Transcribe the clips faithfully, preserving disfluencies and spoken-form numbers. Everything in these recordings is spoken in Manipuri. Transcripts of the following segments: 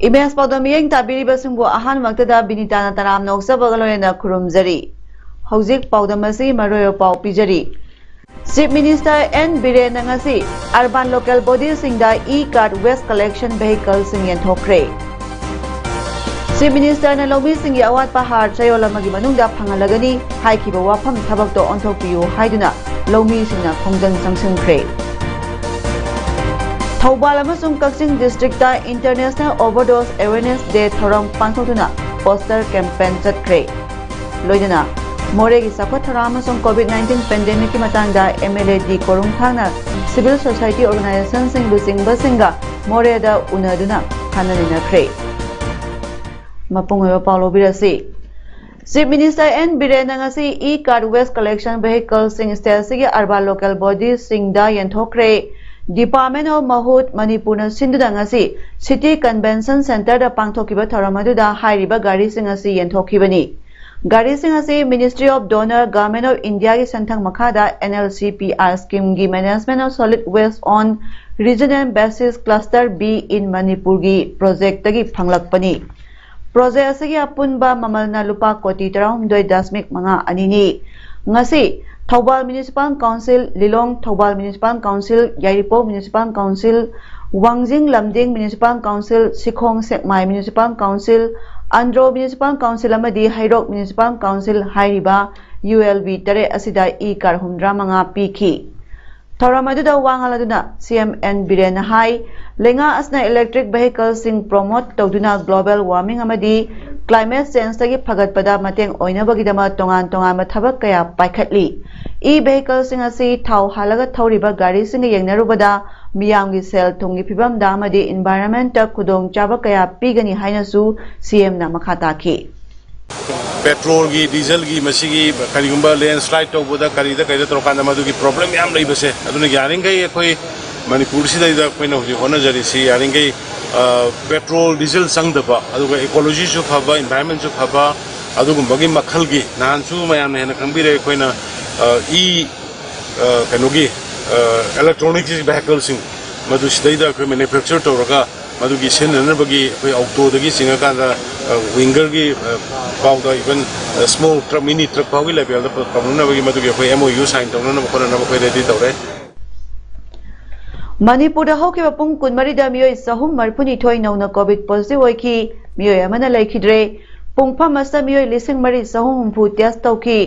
ꯏꯃꯦꯖ ꯄꯥꯎꯗꯝ ꯃꯤꯠꯌꯦꯡ ꯇꯥꯕꯤꯔꯤꯕꯁꯤꯡꯕꯨ ꯑꯍꯥꯟꯕꯃꯛꯇꯗ ꯕꯤꯅꯤꯇꯥꯅ ꯇꯔꯥꯝꯅ ꯑꯣꯛꯆꯕꯒ ꯂꯣꯏꯅꯅ ꯈꯨꯔꯨꯝꯖꯔꯤ꯫ ꯍꯧꯖꯤꯛ ꯄꯥꯎꯗꯝ ꯑꯁꯤ ꯃꯔꯨꯑꯣꯏꯕ ꯄꯥꯎ ꯄꯤꯖꯔꯤ꯫ ꯆꯤꯐ ꯃꯤꯅꯤꯁꯇꯔ ꯑꯦꯟ ꯕꯤꯔꯦꯟꯅ ꯉꯁꯤ urban local ꯕꯣꯗꯤꯁꯤꯡꯗ E cart waste collection ꯚꯦꯍꯤꯀꯜꯁꯤꯡ ꯌꯦꯟꯊꯣꯛꯈ꯭ꯔꯦ꯫ Chief ꯃꯤꯅꯤꯁꯇꯔꯅ ꯂꯧꯃꯤꯁꯤꯡꯒꯤ ꯑꯋꯥꯠꯄ ꯍꯥꯔ ꯆꯌꯣꯜ ꯑꯃꯒꯤ ꯃꯅꯨꯡꯗ ꯐꯪꯍꯜꯂꯒꯅꯤ ꯍꯥꯏꯈꯤꯕ ꯋꯥꯐꯝ ꯊꯕꯛꯇ ꯑꯣꯟꯊꯣꯛꯄꯤꯌꯨ ꯍꯥꯏꯗꯨꯅ ꯂꯧꯃꯤꯁꯤꯡꯅ ꯈꯣꯡꯖꯪ ꯆꯪꯁꯤꯟꯈ꯭ꯔꯦ꯫ ꯊꯧꯕꯥꯜ ꯑꯃꯁꯨꯡ ꯀꯛꯆꯤꯡ ꯗꯤꯁꯇ꯭ꯔꯤꯛꯇ ꯏꯟꯇꯔꯅꯦꯁꯅꯦꯜ ꯑꯣꯚꯔꯗꯣꯁ ꯑꯦꯋꯦꯔꯅꯦꯁ ꯗꯦ ꯊꯧꯔꯝ ꯄꯥꯡꯊꯣꯛꯇꯨꯅ ꯄꯣꯁꯇꯔ ꯀꯦꯝꯄꯦꯟ ꯆꯠꯈ꯭ꯔꯦ꯫ ꯂꯣꯏꯅꯅ ꯃꯣꯔꯦꯒꯤ ꯆꯥꯎꯈꯠ ꯊꯧꯔꯥꯡ ꯑꯃꯁꯨꯡ ꯀꯣꯚꯤꯗ ꯅꯥꯏꯟꯇꯤꯟ ꯄꯦꯟꯗꯦꯃꯤꯛꯀꯤ ꯃꯇꯥꯡꯗ ꯑꯦꯝ ꯑꯦꯜ ꯑꯦ ꯗꯤ ꯀꯣꯔꯨꯡꯊꯥꯡꯅ ꯁꯤꯚꯤꯜ ꯁꯣꯁꯥꯏꯇꯤ ꯑꯣꯔꯒꯅꯥꯏꯖꯦꯁꯟꯁꯤꯡ ꯂꯨꯆꯤꯡꯕꯁꯤꯡꯒ ꯃꯣꯔꯦꯗ ꯎꯅꯗꯨꯅ ꯈꯟꯅ ꯅꯩꯅꯈ꯭ꯔꯦ꯫ ꯃꯄꯨꯡ ꯑꯣꯏꯕ ꯄꯥꯎ ꯂꯧꯕꯤꯔꯁꯤ꯫ ꯆꯤꯐ ꯃꯤꯅꯤꯁꯇꯔ ꯑꯦꯟ ꯕꯤꯔꯦꯟꯅ ꯉꯁꯤ ꯏ ꯀꯥꯔꯗ ꯋꯦꯁ ꯀꯂꯦꯛꯁꯟ ꯚꯦꯍꯤꯀꯜꯁꯤꯡ ꯁ꯭ꯇꯦꯠꯁꯤꯒꯤ ꯑꯔꯕꯥꯟ ꯂꯣꯀꯦꯜ ꯕꯣꯗꯤꯁꯤꯡꯗ ꯌꯦꯟꯊꯣꯛꯈ꯭ꯔꯦ꯫ ꯗꯤꯄꯥꯔꯠꯃꯦꯟ ꯑꯣꯐ ꯃꯍꯨꯠ ꯃꯅꯤꯄꯨꯔꯅ ꯁꯤꯟꯗꯨꯅ ꯉꯁꯤ ꯁꯤꯇꯤ ꯀꯟꯚꯦꯟꯁꯟ ꯁꯦꯟꯇꯔꯗ ꯄꯥꯡꯊꯣꯛꯈꯤꯕ ꯊꯧꯔꯝ ꯑꯗꯨꯗ ꯍꯥꯏꯔꯤꯕ ꯒꯥꯔꯤꯁꯤꯡ ꯑꯁꯤ ꯌꯦꯟꯊꯣꯛꯈꯤꯕꯅꯤ꯫ ꯒꯥꯔꯤꯁꯤꯡ ꯑꯁꯤ ministry of DoNER government of ꯏꯟꯗꯤꯌꯥꯒꯤ ꯁꯦꯟꯊꯪ ꯃꯈꯥꯗ N L C P R ꯁ꯭ꯀꯤꯝꯒꯤ management of solid waste on regional basis cluster B in ꯃꯅꯤꯄꯨꯔꯒꯤ ꯄ꯭ꯔꯣꯖꯦꯛꯇꯒꯤ ꯐꯪꯂꯛꯄꯅꯤ꯫ ꯄ꯭ꯔꯣꯖꯦꯛ ꯑꯁꯤꯒꯤ ꯑꯄꯨꯟꯕ ꯃꯃꯜꯅ ꯂꯨꯄꯥ ꯀꯣꯇꯤ ꯇꯔꯥꯍꯨꯝꯗꯣꯏ ꯗꯁꯃꯤꯛ ꯃꯉꯥ ꯑꯅꯤꯅꯤ꯫ ꯉꯁꯤ Thoubal municipal council, Lilong Thoubal municipal council, Yairipok municipal council, Wangjing Lamding municipal council, Sikhong Sekmai municipal council, Andro municipal council ꯑꯃꯗꯤ ꯍꯩꯔꯣꯛ ꯃ꯭ꯌꯨꯅꯤꯁꯤꯄꯥꯜ ꯀꯥꯎꯟꯁꯤꯜ ꯍꯥꯏꯔꯤꯕ ꯌꯨ ꯑꯦꯜ ꯕꯤ ꯇꯔꯦꯠ ꯑꯁꯤꯗ ꯏ ꯀꯥꯔ ꯍꯨꯝꯗ꯭ꯔꯥ ꯃꯉꯥ ꯄꯤꯈꯤ꯫ ꯊꯧꯔꯝ ꯑꯗꯨꯗ ꯋꯥ ꯉꯥꯡꯂꯗꯨꯅ ꯁꯤ ꯑꯦꯝ ꯑꯦꯟ ꯕꯤꯔꯦꯟꯅ ꯍꯥꯏ, ꯂꯩꯉꯥꯛ ꯑꯁꯤꯅ ꯏꯂꯦꯛꯇ꯭ꯔꯤꯛ ꯚꯦꯍꯤꯀꯜꯁꯤꯡ ꯄ꯭ꯔꯣꯃꯣꯠ ꯇꯧꯗꯨꯅ ꯒ꯭ꯂꯣꯕꯦꯜ ꯋꯥꯔꯃꯤꯡ ꯑꯃꯗꯤ ꯀ꯭ꯂꯥꯏꯃꯦꯠ ꯆꯦꯟꯖꯇꯒꯤ ꯐꯒꯠꯄꯗ ꯃꯇꯦꯡ ꯑꯣꯏꯅꯕꯒꯤꯗꯃꯛ ꯇꯣꯉꯥꯟ ꯇꯣꯉꯥꯟꯕ ꯊꯕꯛ ꯀꯌꯥ ꯄꯥꯏꯈꯠꯂꯤ꯫ ꯏ ꯚꯦꯍꯤꯀꯜꯁꯤꯡ ꯑꯁꯤ ꯊꯥꯎ ꯍꯥꯜꯂꯒ ꯊꯧꯔꯤꯕ ꯒꯥꯔꯤꯁꯤꯡꯒ ꯌꯦꯡꯅꯔꯨꯕꯗ ꯃꯤꯌꯥꯝꯒꯤ ꯁꯦꯜ ꯊꯨꯝꯒꯤ ꯐꯤꯕꯝꯗ ꯑꯃꯗꯤ environment ꯈꯨꯗꯣꯡꯆꯥꯕ ꯀꯌꯥ ꯄꯤꯒꯅꯤ ꯍꯥꯏꯅꯁꯨ ꯁꯤ ꯑꯦꯝꯅ ꯃꯈꯥ ꯇꯥꯈꯤ꯫ ꯄꯦꯇ꯭ꯔꯣꯜꯒꯤ, ꯗꯤꯖꯜꯒꯤ, ꯃꯁꯤꯒꯤ ꯀꯔꯤꯒꯨꯝꯕ ꯂꯦꯟꯁ꯭ꯂꯥꯏꯠ ꯇꯧꯕꯗ, ꯀꯔꯤꯗ ꯀꯩꯗ ꯇꯧꯔꯀꯥꯟꯗ ꯃꯗꯨꯒꯤ ꯄ꯭ꯔꯣꯕ꯭ꯂꯦꯝ ꯌꯥꯝ ꯂꯩꯕꯁꯦ, ꯑꯗꯨꯅ ꯌꯥꯔꯤꯈꯩ ꯑꯩꯈꯣꯏ ꯃꯅꯤꯄꯨꯔꯁꯤꯗꯩꯗ ꯑꯩꯈꯣꯏꯅ ꯍꯧꯖꯤꯛ ꯍꯣꯠꯅꯖꯔꯤꯁꯤ, ꯌꯥꯔꯤꯈꯩ ꯄꯦꯇ꯭ꯔꯣꯜ, ꯗꯤꯖꯜ ꯆꯪꯗꯕ, ꯑꯗꯨꯒ ꯏꯀꯣꯂꯣꯖꯤꯁꯨ ꯐꯕ, environment ꯁꯨ ꯐꯕ, ꯑꯗꯨꯒꯨꯝꯕꯒꯤ ꯃꯈꯜꯒꯤ, ꯅꯍꯥꯟꯁꯨ ꯃꯌꯥꯝꯅ ꯍꯦꯟꯅ ꯈꯪꯕꯤꯔꯦ, ꯑꯩꯈꯣꯏꯅ ꯏ ꯀꯩꯅꯣꯒꯤ electronic vehicle ꯁꯤꯡ ꯃꯗꯨ ꯁꯤꯗꯩꯗ ꯑꯩꯈꯣꯏ ꯃꯦꯅꯨꯐꯦꯛꯆꯔ ꯇꯧꯔꯒ ꯃꯗꯨꯒꯤ ꯁꯤꯖꯤꯟꯅꯅꯕꯒꯤ ꯑꯩꯈꯣꯏ ꯑꯣꯇꯣꯗꯒꯤ ꯆꯤꯡꯉꯀꯥꯟꯗ ꯋꯤꯡꯒꯔꯒꯤ ꯐꯥꯎꯗ, even small truck, mini truck ꯐꯥꯎꯒꯤ ꯂꯦꯚꯦꯜꯗ ꯄꯨꯔꯛꯅꯕꯒꯤ ꯃꯗꯨꯒꯤ ꯑꯩꯈꯣꯏ M O U sign ꯇꯧꯅꯅꯕ ꯈꯣꯠꯅꯅꯕ ꯑꯩꯈꯣꯏ ꯔꯦꯗꯤ ꯇꯧꯔꯦ꯫ ꯃꯅꯤꯄꯨꯔꯗ ꯍꯧꯈꯤꯕ ꯄꯨꯡ ꯀꯨꯟꯃꯔꯤꯗ ꯃꯤꯑꯣꯏ ꯆꯍꯨꯝ ꯃꯔꯤꯐꯨꯅꯤꯊꯣꯏ ꯅꯧꯅ ꯀꯣꯚꯤꯗ ꯄꯣꯖꯤꯇꯤꯚ ꯑꯣꯏꯈꯤ꯫ ꯃꯤꯑꯣꯏ ꯑꯃꯅ ꯂꯩꯈꯤꯗ꯭ꯔꯦ꯫ ꯄꯨꯡꯐꯝ ꯑꯁꯤꯗ ꯃꯤꯑꯣꯏ ꯂꯤꯁꯤꯡ ꯃꯔꯤ ꯆꯍꯨꯝ ꯍꯨꯝꯐꯨ ꯇꯦꯁ ꯇꯧꯈꯤ꯫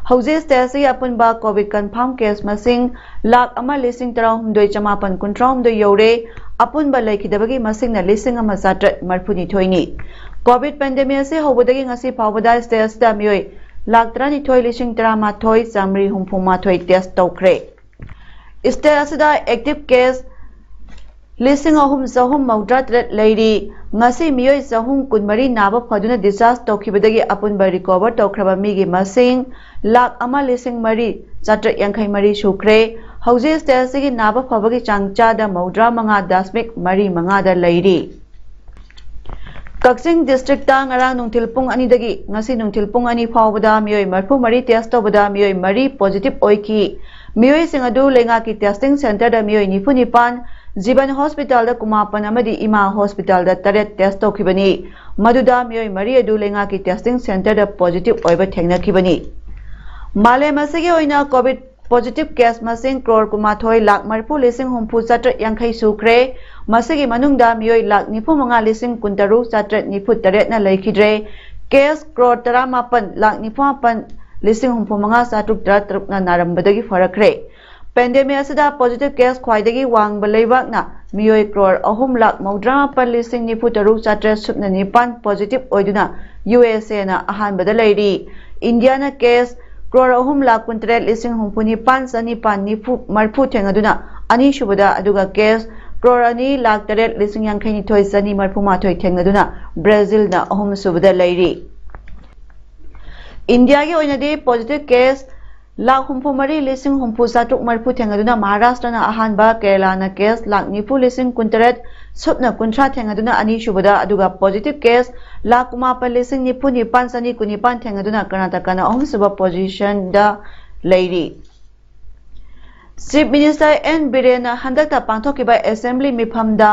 ꯍꯧꯖꯤꯛ ꯁ꯭ꯇꯦꯠ ꯑꯁꯤꯒꯤ ꯑꯄꯨꯟꯕ ꯀꯣꯚꯤꯗ ꯀꯟꯐꯥꯔꯝ ꯀꯦꯁ ꯃꯁꯤꯡ ꯂꯥꯈ ꯑꯃ ꯂꯤꯁꯤꯡ ꯇꯔꯥꯍꯨꯝꯗꯣꯏ ꯆꯃꯥꯄꯟ ꯀꯨꯟꯊ꯭ꯔꯥꯍꯨꯝꯗꯣꯏ ꯌꯧꯔꯦ꯫ ꯑꯄꯨꯟꯕ ꯂꯩꯈꯤꯗꯕꯒꯤ ꯃꯁꯤꯡꯅ ꯂꯤꯁꯤꯡ ꯑꯃ ꯆꯥꯇ꯭ꯔꯦꯠ ꯃꯔꯤꯐꯨꯅꯤꯊꯣꯏꯅꯤ꯫ ꯀꯣꯚꯤꯗ ꯄꯦꯟꯗꯦꯃꯤꯛ ꯑꯁꯤ ꯍꯧꯕꯗꯒꯤ ꯉꯁꯤ ꯐꯥꯎꯕꯗ ꯁ꯭ꯇꯦꯠ ꯑꯁꯤꯗ ꯃꯤꯑꯣꯏ ꯂꯥꯈ ꯇꯔꯥꯅꯤꯊꯣꯏ ꯂꯤꯁꯤꯡ ꯇꯔꯥꯃꯥꯊꯣꯏ ꯆꯥꯃꯔꯤ ꯍꯨꯝꯐꯨ ꯃꯥꯊꯣꯏ ꯇꯦꯁ ꯇꯧꯈ꯭ꯔꯦ꯫ ꯁ꯭ꯇꯦꯠ ꯑꯁꯤꯗ ꯑꯦꯛꯇꯤꯚ ꯀꯦꯁ ꯂꯤꯁꯤꯡ ꯑꯍꯨꯝ ꯆꯍꯨꯝ ꯃꯧꯗ꯭ꯔꯥ ꯇꯔꯦꯠ ꯂꯩꯔꯤ꯫ ꯉꯁꯤ ꯃꯤꯑꯣꯏ ꯆꯍꯨꯝ ꯀꯨꯟꯃꯔꯤ ꯅꯥꯕ ꯐꯗꯨꯅ ꯗꯤꯁꯆꯥꯔꯖ ꯇꯧꯈꯤꯕꯗꯒꯤ ꯑꯄꯨꯟꯕ ꯔꯤꯀꯣꯚꯔ ꯇꯧꯈ꯭ꯔꯕ ꯃꯤꯒꯤ ꯃꯁꯤꯡ ꯂꯥꯈ ꯑꯃ ꯂꯤꯁꯤꯡ ꯃꯔꯤ ꯆꯥꯇ꯭ꯔꯦꯠ ꯌꯥꯡꯈꯩ ꯃꯔꯤ ꯁꯨꯈ꯭ꯔꯦ꯫ ꯍꯧꯖꯤꯛ ꯁ꯭ꯇꯦꯠ ꯑꯁꯤꯒꯤ ꯅꯥꯕ ꯐꯕꯒꯤ ꯆꯥꯡ ꯆꯥꯗ ꯃꯧꯗ꯭ꯔꯥ ꯃꯉꯥ ꯗꯁꯃꯤꯛ ꯃꯔꯤ ꯃꯉꯥꯗ ꯂꯩꯔꯤ꯫ ꯀꯛꯆꯤꯡ ꯗꯤꯁꯇ꯭ꯔꯤꯛꯇ ꯉꯔꯥꯡ ꯅꯨꯡꯊꯤꯜ ꯄꯨꯡ ꯑꯅꯤꯗꯒꯤ ꯉꯁꯤ ꯅꯨꯡꯊꯤꯜ ꯄꯨꯡ ꯑꯅꯤ ꯐꯥꯎꯕꯗ ꯃꯤꯑꯣꯏ ꯃꯔꯤꯐꯨ ꯃꯔꯤ ꯇꯦꯁ ꯇꯧꯕꯗ ꯃꯤꯑꯣꯏ ꯃꯔꯤ ꯄꯣꯖꯤꯇꯤꯚ ꯑꯣꯏꯈꯤ꯫ ꯃꯤꯑꯣꯏꯁꯤꯡ ꯑꯗꯨ ꯂꯩꯉꯥꯛꯀꯤ ꯇꯦꯁꯇꯤꯡ ꯁꯦꯟꯇꯔꯗ ꯃꯤꯑꯣꯏ ꯅꯤꯐꯨ ꯅꯤꯄꯥꯟ, ꯖꯤꯕꯟ ꯍꯣꯁꯄꯤꯇꯥꯜꯗ ꯀꯨꯟꯃꯥꯄꯟ ꯑꯃꯗꯤ ꯏꯃꯥ ꯍꯣꯁꯄꯤꯇꯥꯜꯗ ꯇꯔꯦꯠ ꯇꯦꯁ ꯇꯧꯈꯤꯕꯅꯤ꯫ ꯃꯗꯨꯗ ꯃꯤꯑꯣꯏ ꯃꯔꯤ ꯑꯗꯨ ꯂꯩꯉꯥꯛꯀꯤ ꯇꯦꯁꯇꯤꯡ ꯁꯦꯟꯇꯔꯗ ꯄꯣꯖꯤꯇꯤꯚ ꯑꯣꯏꯕ ꯊꯦꯡꯅꯈꯤꯕꯅꯤ꯫ ꯃꯥꯂꯦꯝ ꯑꯁꯤꯒꯤ ꯑꯣꯏꯅ ꯀꯣꯚꯤꯗ ꯄꯣꯖꯤꯇꯤꯚ ꯀꯦꯁ ꯃꯁꯤꯡ ꯀ꯭ꯔꯣꯔ ꯀꯨꯟꯃꯥꯊꯣꯏ ꯂꯥꯈ ꯃꯔꯤꯐꯨ ꯂꯤꯁꯤꯡ ꯍꯨꯝꯐꯨ ꯆꯥꯇ꯭ꯔꯦꯠ ꯌꯥꯡꯈꯩ ꯁꯨꯈ꯭ꯔꯦ꯫ ꯃꯁꯤꯒꯤ ꯃꯅꯨꯡꯗ ꯃꯤꯑꯣꯏ ꯂꯥꯈ ꯅꯤꯐꯨ ꯃꯉꯥ ꯂꯤꯁꯤꯡ ꯀꯨꯟꯇꯔꯨꯛ ꯆꯥꯇ꯭ꯔꯦꯠ ꯅꯤꯐꯨ ꯇꯔꯦꯠꯅ ꯂꯩꯈꯤꯗ꯭ꯔꯦ꯫ ꯀꯦꯁ ꯀ꯭ꯔꯣꯔ ꯇꯔꯥꯃꯥꯄꯟ ꯂꯥꯈ ꯅꯤꯐꯨ ꯃꯥꯄꯟ ꯂꯤꯁꯤꯡ ꯍꯨꯝꯐꯨ ꯃꯉꯥ ꯆꯥꯇ꯭ꯔꯨꯛ ꯇꯔꯥ ꯇꯔꯨꯛꯅ ꯅꯥꯔꯝꯕꯗꯒꯤ ꯐꯔꯛꯈ꯭ꯔꯦ꯫ ꯄꯦꯟꯗꯦꯃꯤꯛ ꯑꯁꯤꯗ ꯄꯣꯖꯤꯇꯤꯚ ꯀꯦꯁ ꯈ꯭ꯋꯥꯏꯗꯒꯤ ꯋꯥꯡꯕ ꯂꯩꯕꯥꯛꯅ ꯃꯤꯑꯣꯏ ꯀ꯭ꯔꯣꯔ ꯑꯍꯨꯝ ꯂꯥꯈ ꯃꯧꯗ꯭ꯔꯥ ꯃꯥꯄꯟ ꯂꯤꯁꯤꯡ ꯅꯤꯐꯨ ꯇꯔꯨꯛ ꯆꯥꯇ꯭ꯔꯦꯠ ꯁꯨꯞꯅ ꯅꯤꯄꯥꯟ ꯄꯣꯖꯤꯇꯤꯚ ꯑꯣꯏꯗꯨꯅ ꯌꯨ ꯑꯦꯁ ꯑꯦꯅ ꯑꯍꯥꯟꯕꯗ ꯂꯩꯔꯤ꯫ ꯏꯟꯗꯤꯌꯥꯅ ꯀꯦꯁ ꯀ꯭ꯔꯣꯔ ꯑꯍꯨꯝ ꯂꯥꯈ ꯀꯨꯟꯇꯔꯦꯠ ꯂꯤꯁꯤꯡ ꯍꯨꯝꯐꯨ ꯅꯤꯄꯥꯟ ꯆꯅꯤꯄꯥꯟ ꯅꯤꯐꯨ ꯃꯔꯤꯐꯨ ꯊꯦꯡꯅꯗꯨꯅ ꯑꯅꯤꯁꯨꯕꯗ, ꯑꯗꯨꯒ ꯀꯦꯁ ꯀ꯭ꯔꯣꯔ ꯑꯅꯤ ꯂꯥꯈ ꯇꯔꯦꯠ ꯂꯤꯁꯤꯡ ꯌꯥꯡꯈꯩ ꯅꯤꯊꯣꯏ ꯆꯅꯤ ꯃꯔꯤꯐꯨ ꯃꯥꯊꯣꯏ ꯊꯦꯡꯅꯗꯨꯅ ꯕ꯭ꯔꯥꯖꯤꯜꯅ ꯑꯍꯨꯝꯁꯨꯕꯗ ꯂꯩꯔꯤ꯫ ꯏꯟꯗꯤꯌꯥꯒꯤ ꯑꯣꯏꯅꯗꯤ ꯄꯣꯖꯤꯇꯤꯚ ꯀꯦꯁ ꯂꯥꯈ ꯍꯨꯝꯐꯨ ꯃꯔꯤ ꯂꯤꯁꯤꯡ ꯍꯨꯝꯐꯨ ꯆꯥꯇ꯭ꯔꯨꯛ ꯃꯔꯤꯐꯨ ꯊꯦꯡꯅꯗꯨꯅ ꯃꯍꯥꯔꯥꯁꯇ꯭ꯔꯅ ꯑꯍꯥꯟꯕ, ꯀꯦꯔꯂꯥꯅ ꯀꯦꯁ ꯂꯥꯈ ꯅꯤꯐꯨ ꯂꯤꯁꯤꯡ ꯀꯨꯟꯇꯔꯦꯠ ꯁꯨꯞꯅ ꯀꯨꯟꯊ꯭ꯔꯥ ꯊꯦꯡꯅꯗꯨꯅ ꯑꯅꯤꯁꯨꯕꯗ, ꯑꯗꯨꯒ ꯄꯣꯖꯤꯇꯤꯚ ꯀꯦꯁ ꯂꯥꯈ ꯀꯨꯟꯃꯥꯄꯟ ꯂꯤꯁꯤꯡ ꯅꯤꯐꯨ ꯅꯤꯄꯥꯟ ꯆꯅꯤ ꯀꯨꯟꯅꯤꯄꯥꯟ ꯊꯦꯡꯅꯗꯨꯅ ꯀꯔꯅꯥꯇꯀꯥꯅ ꯑꯍꯨꯝꯁꯨꯕ ꯄꯣꯖꯤꯁꯟꯗ ꯂꯩꯔꯤ꯫ ꯆꯤꯐ ꯃꯤꯅꯤꯁꯇꯔ ꯑꯦꯟ ꯕꯤꯔꯦꯟꯅ ꯍꯟꯗꯛꯇ ꯄꯥꯡꯊꯣꯛꯈꯤꯕ ꯑꯦꯁꯦꯝꯕ꯭ꯂꯤ ꯃꯤꯐꯝꯗ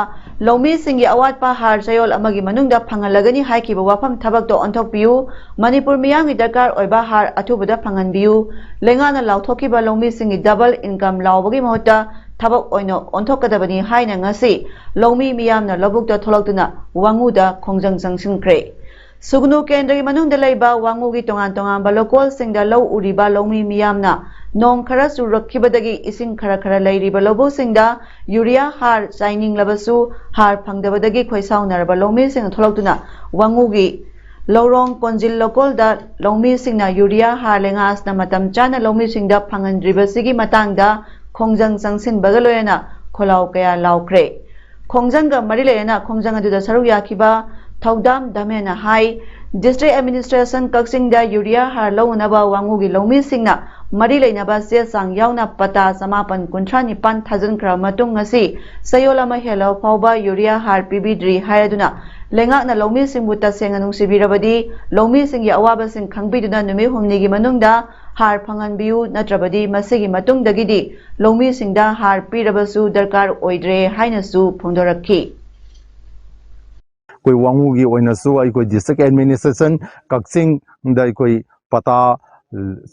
ꯂꯧꯃꯤꯁꯤꯡꯒꯤ ꯑꯋꯥꯠꯄ ꯍꯥꯔ ꯆꯌꯣꯜ ꯑꯃꯒꯤ ꯃꯅꯨꯡꯗ ꯐꯪꯍꯜꯂꯒꯅꯤ ꯍꯥꯏꯈꯤꯕ ꯋꯥꯐꯝ ꯊꯕꯛꯇ ꯑꯣꯟꯊꯣꯛꯄꯤꯌꯨ, ꯃꯅꯤꯄꯨꯔ ꯃꯤꯌꯥꯝꯒꯤ ꯗꯔꯀꯥꯔ ꯑꯣꯏꯕ ꯍꯥꯔ ꯑꯊꯨꯕꯗ ꯐꯪꯍꯟꯕꯤꯌꯨ, ꯂꯩꯉꯥꯛꯅ ꯂꯥꯎꯊꯣꯛꯈꯤꯕ ꯂꯧꯃꯤꯁꯤꯡꯒꯤ ꯗꯕꯜ ꯏꯟꯀꯝ ꯂꯥꯎꯕꯒꯤ ꯃꯍꯨꯠꯇ ꯊꯕꯛ ꯑꯣꯏꯅ ꯑꯣꯟꯊꯣꯛꯀꯗꯕꯅꯤ ꯍꯥꯏꯅ ꯉꯁꯤ ꯂꯧꯃꯤ ꯃꯤꯌꯥꯝꯅ ꯂꯧꯕꯨꯛꯇ ꯊꯣꯛꯂꯛꯇꯨꯅ ꯋꯥꯉꯨꯗ ꯈꯣꯡꯖꯪ ꯆꯪꯁꯤꯟꯈ꯭ꯔꯦ꯫ ꯁꯨꯒꯅꯨ ꯀꯦꯟꯗ꯭ꯔꯒꯤ ꯃꯅꯨꯡꯗ ꯂꯩꯕ ꯋꯥꯉꯨꯒꯤ ꯇꯣꯉꯥꯟ ꯇꯣꯉꯥꯟꯕ ꯂꯧꯀꯣꯜꯁꯤꯡꯗ ꯂꯧ ꯎꯔꯤꯕ ꯂꯧꯃꯤ ꯃꯤꯌꯥꯝꯅ ꯅꯣꯡ ꯈꯔ ꯆꯨꯔꯛꯈꯤꯕꯗꯒꯤ ꯏꯁꯤꯡ ꯈꯔ ꯈꯔ ꯂꯩꯔꯤꯕ ꯂꯧꯕꯨꯛꯁꯤꯡꯗ ꯌꯨꯔꯤꯌꯥ ꯍꯥꯔ ꯆꯥꯏꯅꯤꯡꯂꯕꯁꯨ ꯍꯥꯔ ꯐꯪꯗꯕꯗꯒꯤ ꯈꯣꯏꯁꯥꯎꯅꯔꯕ ꯂꯧꯃꯤꯁꯤꯡꯅ ꯊꯣꯛꯂꯛꯇꯨꯅ ꯋꯥꯉꯨꯒꯤ ꯂꯧꯔꯣꯡ ꯀꯣꯟꯖꯤꯜ ꯂꯧꯀꯣꯜꯗ ꯂꯧꯃꯤꯁꯤꯡꯅ ꯌꯨꯔꯤꯌꯥ ꯍꯥꯔ ꯂꯩꯉꯥꯛꯅ ꯃꯇꯝ ꯆꯥꯅ ꯂꯧꯃꯤꯁꯤꯡꯗ ꯐꯪꯍꯟꯗ꯭ꯔꯤꯕꯁꯤꯒꯤ ꯃꯇꯥꯡꯗ ꯈꯣꯡꯖꯪ ꯆꯪꯁꯤꯟꯕꯒ ꯂꯣꯏꯅꯅ ꯈꯣꯜꯂꯥꯎ ꯀꯌꯥ ꯂꯥꯎꯈ꯭ꯔꯦ꯫ ꯈꯣꯡꯖꯪꯒ ꯃꯔꯤ ꯂꯩꯅꯅ ꯈꯣꯡꯖꯪ ꯑꯗꯨꯗ ꯁꯔꯨꯛ ꯌꯥꯈꯤꯕ ꯊꯧꯗꯥꯝ ꯙꯃꯦꯅ ꯍꯥꯏ, ꯗꯤꯁꯇ꯭ꯔꯤꯛ ꯑꯦꯗꯃꯤꯅꯤꯁꯇ꯭ꯔꯦꯁꯟ ꯀꯛꯆꯤꯡꯗ ꯌꯨꯔꯤꯌꯥ ꯍꯥꯔ ꯂꯧꯅꯅꯕ ꯋꯥꯉꯨꯒꯤ ꯂꯧꯃꯤꯁꯤꯡꯅ ꯃꯔꯤ ꯂꯩꯅꯕ ꯆꯦ ꯆꯥꯡ ꯌꯥꯎꯅ ꯄꯇꯥ ꯆꯃꯥꯄꯟ ꯀꯨꯟꯊ꯭ꯔꯥ ꯅꯤꯄꯥꯟ ꯊꯥꯖꯤꯟꯈ꯭ꯔꯕ ꯃꯇꯨꯡ ꯉꯁꯤ ꯆꯌꯣꯜ ꯑꯃ ꯍꯦꯜꯂꯕ ꯐꯥꯎꯕ ꯌꯨꯔꯤꯌꯥ ꯍꯥꯔ ꯄꯤꯕꯤꯗ꯭ꯔꯤ ꯍꯥꯏꯔꯗꯨꯅ ꯂꯩꯉꯥꯛꯅ ꯂꯧꯃꯤꯁꯤꯡꯕꯨ ꯇꯁꯦꯡꯅ ꯅꯨꯡꯁꯤꯕꯤꯔꯕꯗꯤ ꯂꯧꯃꯤꯁꯤꯡꯒꯤ ꯑꯋꯥꯕꯁꯤꯡ ꯈꯪꯕꯤꯗꯨꯅ ꯅꯨꯃꯤꯠ ꯍꯨꯝꯅꯤꯒꯤ ꯃꯅꯨꯡꯗ ꯍꯥꯔ ꯐꯪꯍꯟꯕꯤꯌꯨ, ꯅꯠꯇ꯭ꯔꯕꯗꯤ ꯃꯁꯤꯒꯤ ꯃꯇꯨꯡꯗꯒꯤꯗꯤ ꯂꯧꯃꯤꯁꯤꯡꯗ ꯍꯥꯔ ꯄꯤꯔꯕꯁꯨ ꯗꯔꯀꯥꯔ ꯑꯣꯏꯗ꯭ꯔꯦ ꯍꯥꯏꯅꯁꯨ ꯐꯣꯡꯗꯣꯔꯛꯈꯤ꯫ ꯑꯩꯈꯣꯏ ꯋꯥꯉꯨꯒꯤ ꯑꯣꯏꯅꯁꯨ ꯑꯩꯈꯣꯏ ꯗꯤꯁꯇ꯭ꯔꯤꯛ ꯑꯦꯗꯃꯤꯅꯤꯁꯇ꯭ꯔꯦꯁꯟ ꯀꯛꯆꯤꯡꯗ ꯑꯩꯈꯣꯏ ꯄꯇꯥ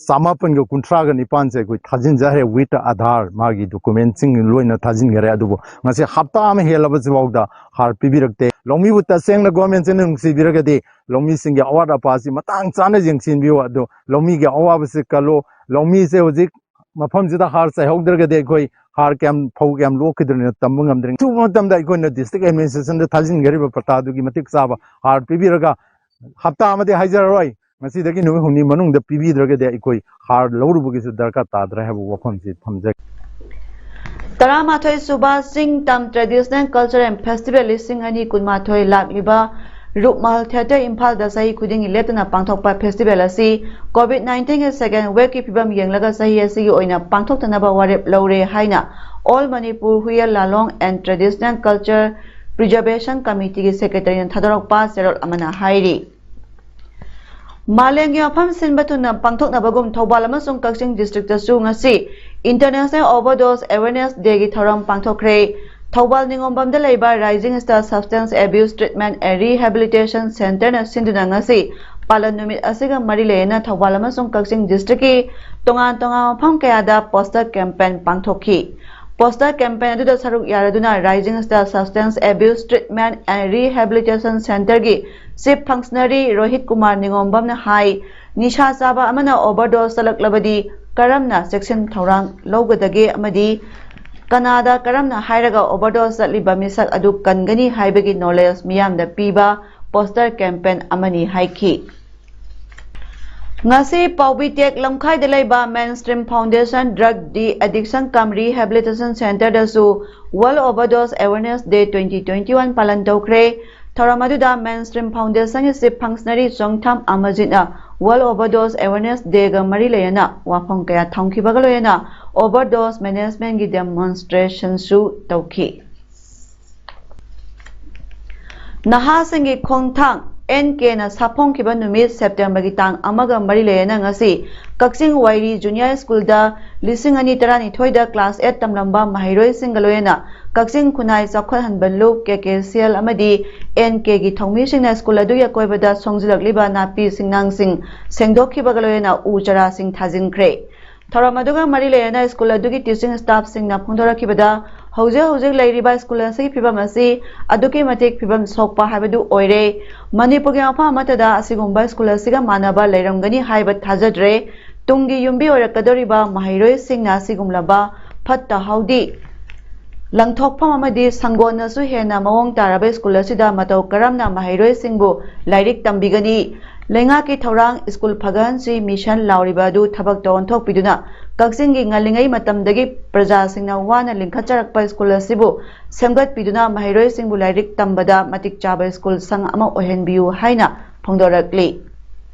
ꯆꯃꯥꯄꯟꯒ ꯀꯨꯟꯊ꯭ꯔꯥꯒ ꯅꯤꯄꯥꯟꯁꯦ ꯑꯩꯈꯣꯏ ꯊꯥꯖꯤꯟꯖꯈ꯭ꯔꯦ, ꯋꯤꯠ ꯑꯙꯥꯔ ꯃꯥꯒꯤ ꯗꯣꯀꯨꯃꯦꯟꯁꯤꯡ ꯂꯣꯏꯅ ꯊꯥꯖꯤꯟꯈ꯭ꯔꯦ꯫ ꯑꯗꯨꯕꯨ ꯉꯁꯤ ꯍꯞꯇꯥ ꯑꯃ ꯍꯦꯜꯂꯕꯁꯤꯐꯥꯎꯗ ꯍꯥꯔ ꯄꯤꯕꯤꯔꯛꯇꯦ꯫ ꯂꯧꯃꯤꯕꯨ ꯇꯁꯦꯡꯅ ꯒꯣꯔꯃꯦꯟꯁꯤꯅ ꯅꯨꯡꯁꯤꯕꯤꯔꯒꯗꯤ ꯂꯧꯃꯤꯁꯤꯡꯒꯤ ꯑꯋꯥꯠ ꯑꯄꯥꯁꯤ ꯃꯇꯥꯡ ꯆꯥꯅ ꯌꯦꯡꯁꯤꯟꯕꯤꯌꯨ꯫ ꯑꯗꯨ ꯂꯧꯃꯤꯒꯤ ꯑꯋꯥꯕꯁꯤ ꯀꯜꯂꯨ꯫ ꯂꯧꯃꯤꯁꯦ ꯍꯧꯖꯤꯛ ꯃꯐꯝꯁꯤꯗ ꯍꯥꯔ ꯆꯥꯏꯍꯧꯗ꯭ꯔꯒꯗꯤ ꯑꯩꯈꯣꯏ ꯍꯥꯔ ꯀꯌꯥꯝ, ꯐꯧ ꯀꯌꯥꯝ ꯂꯣꯛꯈꯤꯗꯣꯏꯅꯣ ꯇꯝꯕ ꯉꯝꯗ꯭ꯔꯦ꯫ ꯑꯊꯨꯕ ꯃꯇꯝꯗ ꯑꯩꯈꯣꯏꯅ ꯗꯤꯁꯇ꯭ꯔꯤꯛ ꯑꯦꯗꯃꯤꯅꯤꯁꯇ꯭ꯔꯦꯁꯟꯗ ꯊꯥꯖꯤꯟꯈ꯭ꯔꯤꯕ ꯄꯇꯥꯗꯨꯒꯤ ꯃꯇꯤꯛ ꯆꯥꯕ ꯍꯥꯔ ꯄꯤꯕꯤꯔꯒ ꯍꯞꯇꯥ ꯑꯃꯗꯤ ꯍꯥꯏꯖꯔꯔꯣꯏ, ꯉꯁꯤꯗꯒꯤ ꯅꯨꯃꯤꯠ ꯍꯨꯝꯅꯤ ꯃꯅꯨꯡꯗ ꯄꯤꯕꯤꯗ꯭ꯔꯒꯗꯤ ꯑꯩꯈꯣꯏ ꯍꯥꯔ ꯂꯧꯔꯨꯕꯒꯤꯁꯨ ꯗꯔꯀꯥꯔ ꯇꯥꯗ꯭ꯔꯦ ꯍꯥꯏꯕ ꯋꯥꯐꯝꯁꯤ ꯊꯝꯖꯒꯦ꯫ ꯇꯔꯥꯃꯥꯊꯣꯏ ꯁꯨꯕ ꯆꯤꯡ ꯇꯝ Traditional Culture and Festival ꯂꯤꯁꯤꯡ ꯑꯅꯤ ꯀꯨꯟꯃꯥꯊꯣꯏ ꯂꯥꯛꯂꯤꯕ ꯔꯨꯛꯃꯥꯜ ꯊꯤꯌꯦꯇꯔ ꯏꯝꯐꯥꯜꯗ ꯆꯍꯤ ꯈꯨꯗꯤꯡꯒꯤ ꯂꯦꯞꯇꯅ ꯄꯥꯡꯊꯣꯛꯄ ꯐꯦꯁꯇꯤꯚꯦꯜ ꯑꯁꯤ ꯀꯣꯚꯤꯗ ꯅꯥꯏꯟꯇꯤꯟꯒꯤ ꯁꯦꯀꯦꯟ ꯋꯦꯕꯀꯤ ꯐꯤꯕꯝ ꯌꯦꯡꯂꯒ ꯆꯍꯤ ꯑꯁꯤꯒꯤ ꯑꯣꯏꯅ ꯄꯥꯡꯊꯣꯛꯇꯅꯕ ꯋꯥꯔꯦꯞ ꯂꯧꯔꯦ ꯍꯥꯏꯅ All Manipur Huyal Lalong and Traditional Culture Preservation Committeeꯒꯤ ꯁꯦꯀ꯭ꯔꯦꯇꯔꯤꯅ ꯊꯥꯗꯣꯔꯛꯄ ꯆꯦꯔꯣꯜ ꯑꯃꯅ ꯍꯥꯏꯔꯤ꯫ ꯃꯥꯂꯦꯝꯒꯤ ꯃꯐꯝ ꯁꯤꯟꯕ ꯊꯨꯡꯅ ꯄꯥꯡꯊꯣꯛꯅꯕꯒꯨꯝ ꯊꯧꯕꯥꯜ ꯑꯃꯁꯨꯡ ꯀꯛꯆꯤꯡ ꯗꯤꯁꯇ꯭ꯔꯤꯛꯇꯁꯨ ꯉꯁꯤ International Overdose Awareness Dayꯒꯤ ꯊꯧꯔꯝ ꯄꯥꯡꯊꯣꯛꯈ꯭ꯔꯦ꯫ ꯊꯧꯕꯥꯜ ꯅꯤꯉꯣꯝꯕꯝꯗ ꯂꯩꯕ Rising Star Substance Abuse Treatment and Rehabilitation Centreꯅ ꯁꯤꯟꯗꯨꯅ ꯉꯁꯤ ꯄꯥꯂꯟ ꯅꯨꯃꯤꯠ ꯑꯁꯤꯒ ꯃꯔꯤ ꯂꯩꯅꯅ ꯊꯧꯕꯥꯜ ꯑꯃꯁꯨꯡ ꯀꯛꯆꯤꯡ ꯗꯤꯁꯇ꯭ꯔꯤꯛꯀꯤ ꯇꯣꯉꯥꯟ ꯇꯣꯉꯥꯟꯕ ꯃꯐꯝ ꯀꯌꯥꯗ ꯄꯣꯁꯇꯔ ꯀꯦꯝꯄꯦꯟ ꯄꯥꯡꯊꯣꯛꯈꯤ꯫ ꯄꯣꯁꯇꯔ ꯀꯦꯝꯄꯦꯟ ꯑꯗꯨꯗ ꯁꯔꯨꯛ ꯌꯥꯔꯗꯨꯅ Rising Star Substance Abuse Treatment and Rehabilitation Centreꯒꯤ Chief Functionary Rohit Kumar ꯅꯤꯉꯣꯝꯕꯝꯅ ꯍꯥꯏ, ꯅꯤꯁꯥ ꯆꯥꯕ ꯑꯃꯅ ꯑꯣꯚꯔꯗꯣꯁ ꯆꯠꯂꯛꯂꯕꯗꯤ ꯀꯔꯝꯅ ꯆꯦꯛꯁꯤꯟ ꯊꯧꯔꯥꯡ ꯂꯧꯒꯗꯒꯦ ꯑꯃꯗꯤ ꯀꯅꯥꯗ ꯀꯔꯝꯅ ꯍꯥꯏꯔꯒ ꯑꯣꯚꯔꯗꯣꯁ ꯆꯠꯂꯤꯕ ꯃꯤꯁꯛ ꯑꯗꯨ ꯀꯟꯒꯅꯤ ꯍꯥꯏꯕꯒꯤ ꯅꯣꯂꯦꯖ ꯃꯤꯌꯥꯝꯗ ꯄꯤꯕ ꯄꯣꯁꯇꯔ ꯀꯦꯝꯄꯦꯟ ꯑꯃꯅꯤ ꯍꯥꯏꯈꯤ꯫ ꯉꯁꯤ ꯄꯥꯎꯕꯤ ꯇꯦꯛ ꯂꯝꯈꯥꯏꯗ ꯂꯩꯕ Mainstream Foundation Drug De-Addiction cum Rehabilitation Centreꯗꯁꯨ World Overdose Awareness Day twenty twenty-one ꯄꯥꯂꯟ ꯇꯧꯈ꯭ꯔꯦ꯫ ꯊꯧꯔꯝ ꯑꯗꯨꯗ Mainstream Foundationꯒꯤ Chief Functionary ꯆꯣꯡꯊꯥꯝ ꯑꯃꯖꯤꯠꯅ World Overdose Awareness Dayꯒ ꯃꯔꯤ ꯂꯩꯅꯅ ꯋꯥꯐꯝ ꯀꯌꯥ ꯊꯝꯈꯤꯕꯒ ꯂꯣꯏꯅꯅ overdose managementꯒꯤ demonstrationꯁꯨ ꯇꯧꯈꯤ꯫ ꯅꯍꯥꯁꯤꯡꯒꯤ ꯈꯣꯡꯊꯥꯡ ꯑꯦꯟ ꯀꯦꯅ ꯁꯥꯐꯣꯡꯈꯤꯕ ꯅꯨꯃꯤꯠ ꯁꯦꯞꯇꯦꯝꯕꯔꯒꯤ ꯇꯥꯡ ꯑꯃꯒ ꯃꯔꯤ ꯂꯩꯔꯦꯅ ꯉꯁꯤ ꯀꯛꯆꯤꯡ ꯋꯥꯏꯔꯤ ꯖꯨꯅꯤꯌꯔ ꯁ꯭ꯀꯨꯜꯗ ꯂꯤꯁꯤꯡ ꯑꯅꯤ ꯇꯔꯥꯅꯤꯊꯣꯏꯗ ꯀ꯭ꯂꯥꯁ ꯑꯩꯠ ꯇꯝꯂꯝꯕ ꯃꯍꯩꯔꯣꯏꯁꯤꯡꯒ ꯂꯣꯏꯅꯅ ꯀꯛꯆꯤꯡ ꯈꯨꯟꯅꯥꯏ ꯆꯥꯎꯈꯠꯍꯟꯕ ꯂꯨꯞ, ꯀꯦ ꯀꯦ ꯁꯤ ꯑꯦꯜ ꯑꯃꯗꯤ ꯑꯦꯟ ꯀꯦꯒꯤ ꯊꯧꯃꯤꯁꯤꯡꯅ ꯁ꯭ꯀꯨꯜ ꯑꯗꯨꯒꯤ ꯑꯀꯣꯏꯕꯗ ꯁꯣꯡꯖꯤꯜꯂꯛꯂꯤꯕ ꯅꯥꯄꯤ ꯁꯤꯡꯅꯥꯡꯁꯤꯡ ꯁꯦꯡꯗꯣꯛꯈꯤꯕꯒ ꯂꯣꯏꯅꯅ ꯎ ꯆꯥꯔꯥꯁꯤꯡ ꯊꯥꯖꯤꯟꯈ꯭ꯔꯦ꯫ ꯊꯧꯔꯝ ꯑꯗꯨꯒ ꯃꯔꯤ ꯂꯩꯅꯅ ꯁ꯭ꯀꯨꯜ ꯑꯗꯨꯒꯤ ꯇꯤꯆꯤꯡ ꯁ꯭ꯇꯥꯐꯁꯤꯡꯅ ꯐꯣꯡꯗꯣꯔꯛꯈꯤꯕꯗ, ꯍꯧꯖꯤꯛ ꯍꯧꯖꯤꯛ ꯂꯩꯔꯤꯕ ꯁ꯭ꯀꯨꯜ ꯑꯁꯤꯒꯤ ꯐꯤꯕꯝ ꯑꯁꯤ ꯑꯗꯨꯛꯀꯤ ꯃꯇꯤꯛ ꯐꯤꯕꯝ ꯁꯣꯛꯄ ꯍꯥꯏꯕꯗꯨ ꯑꯣꯏꯔꯦ꯫ ꯃꯅꯤꯄꯨꯔꯒꯤ ꯃꯐꯝ ꯑꯃꯠꯇꯗ ꯑꯁꯤꯒꯨꯝꯕ ꯁ꯭ꯀꯨꯜ ꯑꯁꯤꯒ ꯃꯥꯟꯅꯕ ꯂꯩꯔꯝꯒꯅꯤ ꯍꯥꯏꯕ ꯊꯥꯖꯗ꯭ꯔꯦ꯫ ꯇꯨꯡꯒꯤ ꯌꯨꯝꯕꯤ ꯑꯣꯏꯔꯛꯀꯗꯧꯔꯤꯕ ꯃꯍꯩꯔꯣꯏꯁꯤꯡꯅ ꯑꯁꯤꯒꯨꯝꯂꯕ ꯐꯠꯇ ꯍꯥꯎꯗꯤ ꯂꯪꯊꯣꯛꯐꯝ ꯑꯃꯗꯤ ꯁꯪꯒꯣꯟꯅꯁꯨ ꯍꯦꯟꯅ ꯃꯑꯣꯡ ꯇꯥꯔꯕ ꯁ꯭ꯀꯨꯜ ꯑꯁꯤꯗ ꯃꯇꯧ ꯀꯔꯝꯅ ꯃꯍꯩꯔꯣꯏꯁꯤꯡꯕꯨ ꯂꯥꯏꯔꯤꯛ ꯇꯝꯕꯤꯒꯅꯤ? ꯂꯩꯉꯥꯛꯀꯤ ꯊꯧꯔꯥꯡ ꯁ꯭ꯀꯨꯜ ꯐꯒꯠꯍꯟꯁꯤ ꯃꯤꯁꯟ ꯂꯥꯎꯔꯤꯕ ꯑꯗꯨ ꯊꯕꯛꯇ ꯑꯣꯟꯊꯣꯛꯄꯤꯗꯨꯅ ꯀꯛꯆꯤꯡꯒꯤ ꯉꯜꯂꯤꯉꯩ ꯃꯇꯝꯗꯒꯤ ꯄ꯭ꯔꯖꯥꯁꯤꯡꯅ ꯋꯥꯅ ꯂꯤꯡꯈꯠꯆꯔꯛꯄ ꯁ꯭ꯀꯨꯜ ꯑꯁꯤꯕꯨ ꯁꯦꯝꯒꯠꯄꯤꯗꯨꯅ ꯃꯍꯩꯔꯣꯏꯁꯤꯡꯕꯨ ꯂꯥꯏꯔꯤꯛ ꯇꯝꯕꯗ ꯃꯇꯤꯛ ꯆꯥꯕ ꯁ꯭ꯀꯨꯜ ꯁꯪ ꯑꯃ ꯑꯣꯏꯍꯟꯕꯤꯌꯨ ꯍꯥꯏꯅ ꯐꯣꯡꯗꯣꯔꯛꯂꯤ꯫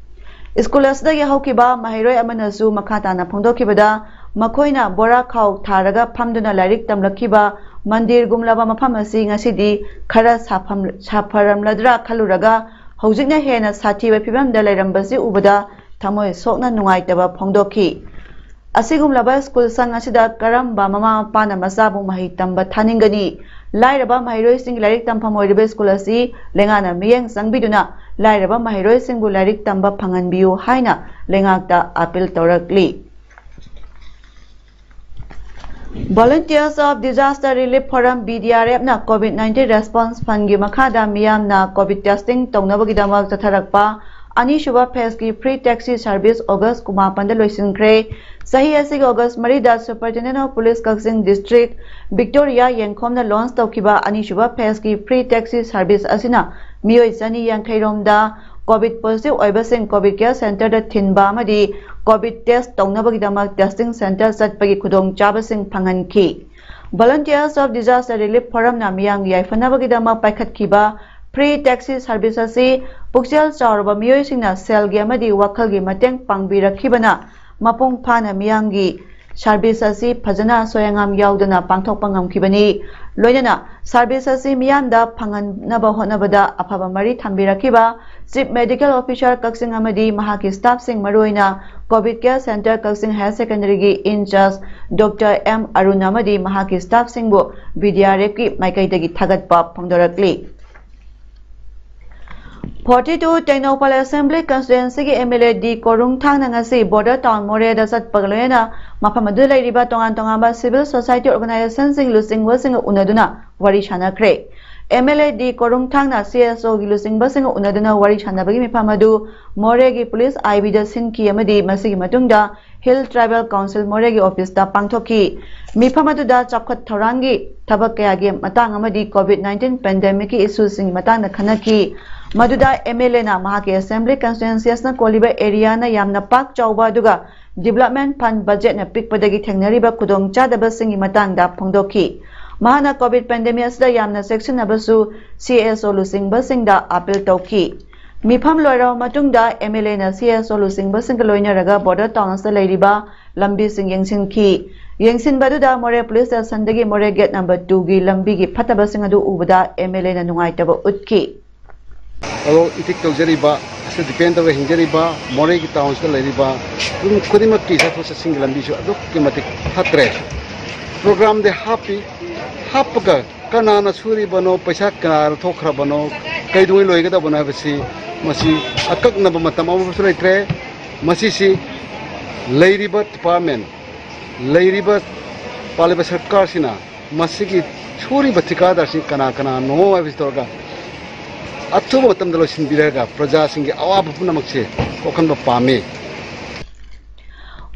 ꯁ꯭ꯀꯨꯜ ꯑꯁꯤꯗꯒꯤ ꯍꯧꯈꯤꯕ ꯃꯍꯩꯔꯣꯏ ꯑꯃꯅꯁꯨ ꯃꯈꯥ ꯇꯥꯅ ꯐꯣꯡꯗꯣꯛꯈꯤꯕꯗ, ꯃꯈꯣꯏꯅ ꯕꯣꯔꯥ ꯈꯥꯎ ꯊꯥꯔꯒ ꯐꯝꯗꯨꯅ ꯂꯥꯏꯔꯤꯛ ꯇꯝꯂꯛꯈꯤꯕ ꯃꯟꯗꯤꯔꯒꯨꯝꯂꯕ ꯃꯐꯝ ꯑꯁꯤ ꯉꯁꯤꯗꯤ ꯈꯔ ꯁꯥꯐꯝ-, ꯁꯥꯐꯔꯝꯂꯗ꯭ꯔꯥ ꯈꯜꯂꯨꯔꯒ ꯍꯧꯖꯤꯛꯅ ꯍꯦꯟꯅ ꯁꯥꯊꯤꯕ ꯐꯤꯕꯝꯗ ꯂꯩꯔꯝꯕꯁꯤ ꯎꯕꯗ ꯊꯃꯣꯏ ꯁꯣꯛꯅ ꯅꯨꯡꯉꯥꯏꯇꯕ ꯐꯣꯡꯗꯣꯛꯈꯤ꯫ ꯑꯁꯤꯒꯨꯝꯂꯕ ꯁ꯭ꯀꯨꯜ ꯁꯪ ꯑꯁꯤꯗ ꯀꯔꯝꯕ ꯃꯃꯥ ꯃꯄꯥꯅ ꯃꯆꯥꯕꯨ ꯃꯍꯩ ꯇꯝꯕ ꯊꯥꯅꯤꯡꯒꯅꯤ? ꯂꯥꯏꯔꯕ ꯃꯍꯩꯔꯣꯏꯁꯤꯡꯒꯤ ꯂꯥꯏꯔꯤꯛ ꯇꯝꯐꯝ ꯑꯣꯏꯔꯤꯕ ꯁ꯭ꯀꯨꯜ ꯑꯁꯤ ꯂꯩꯉꯥꯛꯅ ꯃꯤꯠꯌꯦꯡ ꯆꯪꯕꯤꯗꯨꯅ ꯂꯥꯏꯔꯕ ꯃꯍꯩꯔꯣꯏꯁꯤꯡꯕꯨ ꯂꯥꯏꯔꯤꯛ ꯇꯝꯕ ꯐꯪꯍꯟꯕꯤꯌꯨ ꯍꯥꯏꯅ ꯂꯩꯉꯥꯛꯇ appeal ꯇꯧꯔꯛꯂꯤ꯫ Volunteers of Disaster Relief Forum, V D R F ꯅ COVID nineteen Response Fund ꯒꯤ ꯃꯈꯥꯗ ꯃꯤꯌꯥꯝꯅ COVID testing ꯇꯧꯅꯕꯒꯤꯗꯃꯛ ꯆꯠꯊꯔꯛꯄ ꯑꯅꯤꯁꯨꯕ phase ꯀꯤ free taxi service August ꯀꯨꯟꯃꯥꯄꯟꯗ ꯂꯣꯏꯁꯤꯟꯈ꯭ꯔꯦ꯫ ꯆꯍꯤ ꯑꯁꯤꯒꯤ August ꯃꯔꯤꯗ Superintendent of Police Kakching District Victoria ꯌꯦꯡꯈꯣꯝꯅ launch ꯇꯧꯈꯤꯕ ꯑꯅꯤꯁꯨꯕ phase ꯀꯤ free taxi service ꯑꯁꯤꯅ ꯃꯤꯑꯣꯏ ꯆꯅꯤ ꯌꯥꯡꯈꯩ ꯔꯣꯝꯗ COVID positive ꯑꯣꯏꯕꯁꯤꯡ COVID care center ꯗ ꯊꯤꯟꯕ ꯑꯃꯗꯤ COVID test ꯇꯧꯅꯕꯒꯤꯗꯃꯛ testing center ꯆꯠꯄꯒꯤ ꯈꯨꯗꯣꯡꯆꯥꯕꯁꯤꯡ ꯐꯪꯍꯟꯈꯤ꯫ Volunteers of Disaster Relief Forum ꯅ ꯃꯤꯌꯥꯝꯒꯤ ꯌꯥꯏꯐꯅꯕꯒꯤꯗꯃꯛ ꯄꯥꯏꯈꯠꯈꯤꯕ free taxi service ꯑꯁꯤ ꯄꯨꯛꯆꯦꯜ ꯆꯥꯎꯔꯕ ꯃꯤꯑꯣꯏꯁꯤꯡꯅ ꯁꯦꯜꯒꯤ ꯑꯃꯗꯤ ꯋꯥꯈꯜꯒꯤ ꯃꯇꯦꯡ ꯄꯥꯡꯕꯤꯔꯛꯈꯤꯕꯅ ꯃꯄꯨꯡ ꯐꯥꯅ ꯃꯤꯌꯥꯝꯒꯤ service ꯑꯁꯤ ꯐꯖꯅ ꯑꯁꯣꯏ ꯑꯉꯥꯝ ꯌꯥꯎꯗꯅ ꯄꯥꯡꯊꯣꯛꯄ ꯉꯝꯈꯤꯕꯅꯤ꯫ ꯂꯣꯏꯅꯅ service ꯑꯁꯤ ꯃꯤꯌꯥꯝꯗ ꯐꯪꯍꯟꯅꯕ ꯍꯣꯠꯅꯕꯗ ꯑꯐꯕ ꯃꯔꯤ ꯊꯝꯕꯤꯔꯛꯈꯤꯕ Chief Medical Officer ꯀꯛꯆꯤꯡ ꯑꯃꯗꯤ ꯃꯍꯥꯛꯀꯤ staff ꯁꯤꯡ, ꯃꯔꯨꯑꯣꯏꯅ COVID care center ꯀꯛꯆꯤꯡ Higher Secondary ꯒꯤ in charge Doctor M Arun ꯑꯃꯗꯤ ꯃꯍꯥꯛꯀꯤ staff ꯁꯤꯡꯕꯨ V D R F ꯀꯤ ꯃꯥꯏꯀꯩꯗꯒꯤ ꯊꯥꯒꯠꯄ ꯐꯣꯡꯗꯣꯔꯛꯂꯤ꯫ Forty two Tengnoupal Assembly Constituency ꯒꯤ M L A D ꯀꯣꯔꯨꯡꯊꯥꯡꯅ ꯉꯁꯤ Border Town ꯃꯣꯔꯦꯗ ꯆꯠꯄꯒ ꯂꯣꯏꯅꯅ ꯃꯐꯝ ꯑꯗꯨꯗ ꯂꯩꯔꯤꯕ ꯇꯣꯉꯥꯟ ꯇꯣꯉꯥꯟꯕ civil society organization ꯁꯤꯡ ꯂꯨꯆꯤꯡꯕꯁꯤꯡꯒ ꯎꯅꯗꯨꯅ ꯋꯥꯔꯤ ꯁꯥꯟꯅꯈ꯭ꯔꯦ꯫ M L A D ꯀꯣꯔꯨꯡꯊꯥꯡꯅ C S O ꯒꯤ ꯂꯨꯆꯤꯡꯕꯁꯤꯡꯒ ꯎꯅꯗꯨꯅ ꯋꯥꯔꯤ ꯁꯥꯟꯅꯕꯒꯤ ꯃꯤꯐꯝ ꯑꯗꯨ ꯃꯣꯔꯦꯒꯤ police I B ꯗ ꯁꯤꯟꯈꯤ ꯑꯃꯗꯤ ꯃꯁꯤꯒꯤ ꯃꯇꯨꯡꯗ Hill Tribal Council ꯃꯣꯔꯦꯒꯤ ꯑꯣꯐꯤꯁꯇ ꯄꯥꯡꯊꯣꯛꯈꯤ꯫ ꯃꯤꯐꯝ ꯑꯗꯨꯗ ꯆꯥꯎꯈꯠ ꯊꯧꯔꯥꯡꯒꯤ ꯊꯕꯛ ꯀꯌꯥꯒꯤ ꯃꯇꯥꯡ ꯑꯃꯗꯤ COVID nineteen pandemicꯀꯤ issueꯁꯤꯡꯒꯤ ꯃꯇꯥꯡꯗ ꯈꯟꯅꯈꯤ꯫ ꯃꯗꯨꯗ MLAꯅ ꯃꯍꯥꯛꯀꯤ assembly constituencyꯅ ꯀꯣꯜꯂꯤꯕ areaꯅ ꯌꯥꯝꯅ ꯄꯥꯛ ꯆꯥꯎꯕ ꯑꯗꯨꯒ development fund budgetꯅ ꯄꯤꯛꯄꯗꯒꯤ ꯊꯦꯡꯅꯔꯤꯕ ꯈꯨꯗꯣꯡꯆꯥꯗꯕꯁꯤꯡꯒꯤ ꯃꯇꯥꯡꯗ ꯐꯣꯡꯗꯣꯛꯈꯤ꯫ ꯃꯍꯥꯛꯅ COVID pandemic ꯑꯁꯤꯗ ꯌꯥꯝꯅ ꯆꯦꯛꯁꯤꯟꯅꯕꯁꯨ CSO ꯂꯨꯆꯤꯡꯕꯁꯤꯡꯗ appeal ꯇꯧꯈꯤ꯫ ꯃꯤꯐꯝ ꯂꯣꯏꯔꯕ ꯃꯇꯨꯡꯗ MLAꯅ CSO ꯂꯨꯆꯤꯡꯕꯁꯤꯡꯒ ꯂꯣꯏꯅꯔꯒ border townsꯇ ꯂꯩꯔꯤꯕ ꯂꯝꯕꯤꯁꯤꯡ ꯌꯦꯡꯁꯤꯟꯈꯤ꯫ ꯌꯦꯡꯁꯤꯟꯕ ꯑꯗꯨꯗ ꯃꯣꯔꯦ police stationꯗꯒꯤ ꯃꯣꯔꯦ gate number twoꯒꯤ ꯂꯝꯕꯤꯒꯤ ꯐꯠꯇꯕꯁꯤꯡ ꯑꯗꯨ ꯎꯕꯗ MLAꯅ ꯅꯨꯡꯉꯥꯏꯇꯕ ꯎꯠꯈꯤ꯫ ꯂꯧ ꯏꯊꯤꯛ ꯇꯧꯖꯔꯤꯕ, ꯑꯁꯤꯗ depend ꯇꯧꯔꯒ ꯍꯤꯡꯖꯔꯤꯕ ꯃꯣꯔꯦꯒꯤ townsꯇ ꯂꯩꯔꯤꯕ ꯃꯤꯄꯨꯝ ꯈꯨꯗꯤꯡꯃꯛꯀꯤ ꯆꯠꯊꯣꯛ ꯆꯠꯁꯤꯟꯒꯤ ꯂꯝꯕꯤꯁꯨ ꯑꯗꯨꯛꯀꯤ ꯃꯇꯤꯛ ꯐꯠꯇ꯭ꯔꯦ꯫ Programꯗꯤ ꯍꯥꯞꯄꯤ, ꯍꯥꯞꯄꯒ ꯀꯅꯥꯅ ꯁꯨꯔꯤꯕꯅꯣ, ꯄꯩꯁꯥ ꯀꯅꯥ ꯂꯧꯊꯣꯛꯈ꯭ꯔꯕꯅꯣ, ꯀꯩꯗꯧꯉꯩ ꯂꯣꯏꯒꯗꯕꯅꯣ ꯍꯥꯏꯕꯁꯤ ꯃꯁꯤ ꯑꯀꯛꯅꯕ ꯃꯇꯝ ꯑꯃꯁꯨ ꯂꯩꯇ꯭ꯔꯦ꯫ ꯃꯁꯤꯁꯤ ꯂꯩꯔꯤꯕ department, ꯂꯩꯔꯤꯕ ꯄꯥꯜꯂꯤꯕ ꯁꯔꯀꯥꯔꯁꯤꯅ ꯃꯁꯤꯒꯤ ꯁꯨꯔꯤꯕ ꯊꯤꯀꯥꯗꯥꯔꯁꯤ ꯀꯅꯥ ꯀꯅꯥꯅꯣ ꯍꯥꯏꯕꯁꯤ ꯇꯧꯔꯒ ꯑꯊꯨꯕ ꯃꯇꯝꯗ ꯂꯣꯏꯁꯤꯟꯕꯤꯔꯒ ꯄ꯭ꯔꯖꯥꯁꯤꯡꯒꯤ ꯑꯋꯥꯕ ꯄꯨꯝꯅꯃꯛꯁꯦ ꯀꯣꯛꯍꯟꯕ ꯄꯥꯝꯃꯤ꯫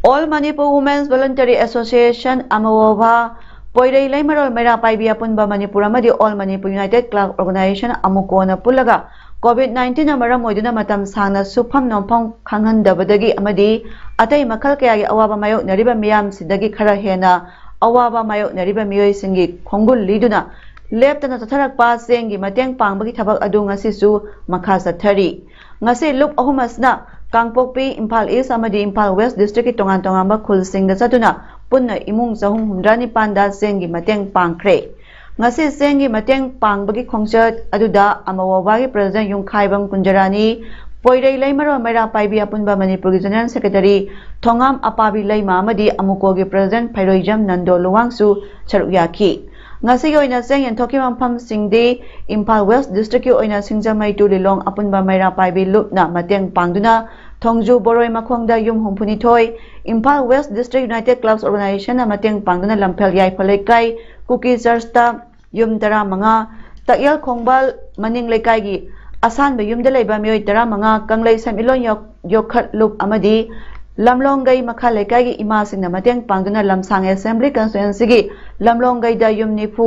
All Manipur Women's Voluntary Association, ꯑꯃꯋꯣꯚꯥ, ꯄꯣꯏꯔꯩ ꯂꯩꯃꯔꯣꯜ ꯃꯩꯔꯥ ꯄꯥꯏꯕꯤ ꯑꯄꯨꯟꯕ ꯃꯅꯤꯄꯨꯔ ꯑꯃꯗꯤ All Manipur United Club Organization, ꯑꯃꯨꯀꯣꯅ ꯄꯨꯜꯂꯒ COVID nineteenꯅ ꯃꯔꯝ ꯑꯣꯏꯗꯨꯅ ꯃꯇꯝ ꯁꯥꯡꯅ ꯁꯨꯐꯝ ꯅꯣꯝꯐꯝ ꯈꯪꯍꯟꯗꯕꯗꯒꯤ ꯑꯃꯗꯤ ꯑꯇꯩ ꯃꯈꯜ ꯀꯌꯥꯒꯤ ꯑꯋꯥꯕ ꯃꯥꯌꯣꯛꯅꯔꯤꯕ ꯃꯤꯌꯥꯝꯁꯤꯗꯒꯤ ꯈꯔ ꯍꯦꯟꯅ ꯑꯋꯥꯕ ꯃꯥꯌꯣꯛꯅꯔꯤꯕ ꯃꯤꯑꯣꯏꯁꯤꯡꯒꯤ ꯈꯣꯡꯒꯨꯜ ꯂꯤꯗꯨꯅ ꯂꯦꯞꯇꯅ ꯆꯠꯊꯔꯛꯄ ꯆꯦꯡꯒꯤ ꯃꯇꯦꯡ ꯄꯥꯡꯕꯒꯤ ꯊꯕꯛ ꯑꯗꯨ ꯉꯁꯤꯁꯨ ꯃꯈꯥ ꯆꯠꯊꯔꯤ꯫ ꯉꯁꯤ ꯂꯨꯞ ꯑꯍꯨꯝ ꯑꯁꯤꯅ ꯀꯥꯡꯄꯣꯛꯄꯤ, ꯏꯝꯐꯥꯜ East ꯑꯃꯗꯤ ꯏꯝꯐꯥꯜ West districtꯀꯤ ꯇꯣꯉꯥꯟ ꯇꯣꯉꯥꯟꯕ ꯈꯨꯜꯁꯤꯡꯗ ꯆꯠꯇꯨꯅ ꯄꯨꯟꯅ ꯏꯃꯨꯡ ꯆꯍꯨꯝ ꯍꯨꯝꯗ꯭ꯔꯥ ꯅꯤꯄꯥꯟꯗ ꯆꯦꯡꯒꯤ ꯃꯇꯦꯡ ꯄꯥꯡꯈ꯭ꯔꯦ꯫ ꯉꯁꯤ ꯆꯦꯡꯒꯤ ꯃꯇꯦꯡ ꯄꯥꯡꯕꯒꯤ ꯈꯣꯡꯆꯠ ꯑꯗꯨꯗ ꯑꯃꯋꯣꯚꯥꯒꯤ President ꯌꯨꯝꯈꯥꯏꯕꯝ ꯀꯨꯟꯖꯔꯥꯅꯤ, ꯄꯣꯏꯔꯩ ꯂꯩꯃꯔꯣꯜ ꯃꯩꯔꯥ ꯄꯥꯏꯕꯤ ꯑꯄꯨꯟꯕ ꯃꯅꯤꯄꯨꯔꯒꯤ General Secretary ꯊꯣꯉꯥꯝ ꯑꯄꯥꯕꯤ ꯂꯩꯃ ꯑꯃꯗꯤ ꯑꯃꯨꯀꯣꯒꯤ President ꯐꯩꯔꯣꯏꯖꯝ ꯅꯟꯗꯣ ꯂꯨꯋꯥꯡꯁꯨ ꯁꯔꯨꯛ ꯌꯥꯈꯤ꯫ ꯉꯁꯤꯒꯤ ꯑꯣꯏꯅ ꯆꯦꯡ ꯌꯦꯟꯊꯣꯛꯈꯤꯕ ꯃꯐꯝꯁꯤꯡꯗꯤ ꯏꯝꯐꯥꯜ West districtꯀꯤ ꯑꯣꯏꯅ ꯁꯤꯡꯖꯃꯩ ꯇꯨ ꯂꯤꯂꯣꯡ ꯑꯄꯨꯟꯕ ꯃꯩꯔꯥ ꯄꯥꯏꯕꯤ ꯂꯨꯞꯅ ꯃꯇꯦꯡ ꯄꯥꯡꯗꯨꯅ ꯊꯣꯡꯖꯨ ꯕꯣꯔꯣꯏ ꯃꯈꯣꯡꯗ ꯌꯨꯝ ꯍꯨꯝꯐꯨ ꯅꯤꯊꯣꯏ, Imphal West District United Clubs Organizationꯅ ꯃꯇꯦꯡ ꯄꯥꯡꯗꯨꯅ ꯂꯝꯐꯦꯜ ꯌꯥꯏꯐ ꯂꯩꯀꯥꯏ, ꯀꯨꯀꯤ ꯆꯔꯆꯇ ꯌꯨꯝ ꯇꯔꯥꯃꯉꯥ, ꯇꯛꯌꯦꯜ ꯈꯣꯡꯕꯥꯜ ꯃꯅꯤꯡ ꯂꯩꯀꯥꯏꯒꯤ ꯑꯁꯥꯟꯕ ꯌꯨꯝꯗ ꯂꯩꯕ ꯃꯤꯑꯣꯏ ꯇꯔꯥꯃꯉꯥ, ꯀꯪꯂꯩ ꯁꯦꯟꯃꯤꯠꯂꯣꯟ ꯌꯣꯛ-, ꯌꯣꯛꯈꯠꯂꯨꯞ ꯑꯃꯗꯤ ꯂꯝꯂꯣꯡꯒꯩ ꯃꯈꯥ ꯂꯩꯀꯥꯏꯒꯤ ꯏꯃꯥꯁꯤꯡꯅ ꯃꯇꯦꯡ ꯄꯥꯡꯗꯨꯅ ꯂꯝꯁꯥꯡ ꯑꯦꯁꯦꯝꯕ꯭ꯂꯤ ꯀꯟꯁꯇꯤꯇ꯭ꯋꯦꯟꯁꯤꯒꯤ ꯂꯝꯂꯣꯡꯒꯩꯗ ꯌꯨꯝ ꯅꯤꯐꯨ,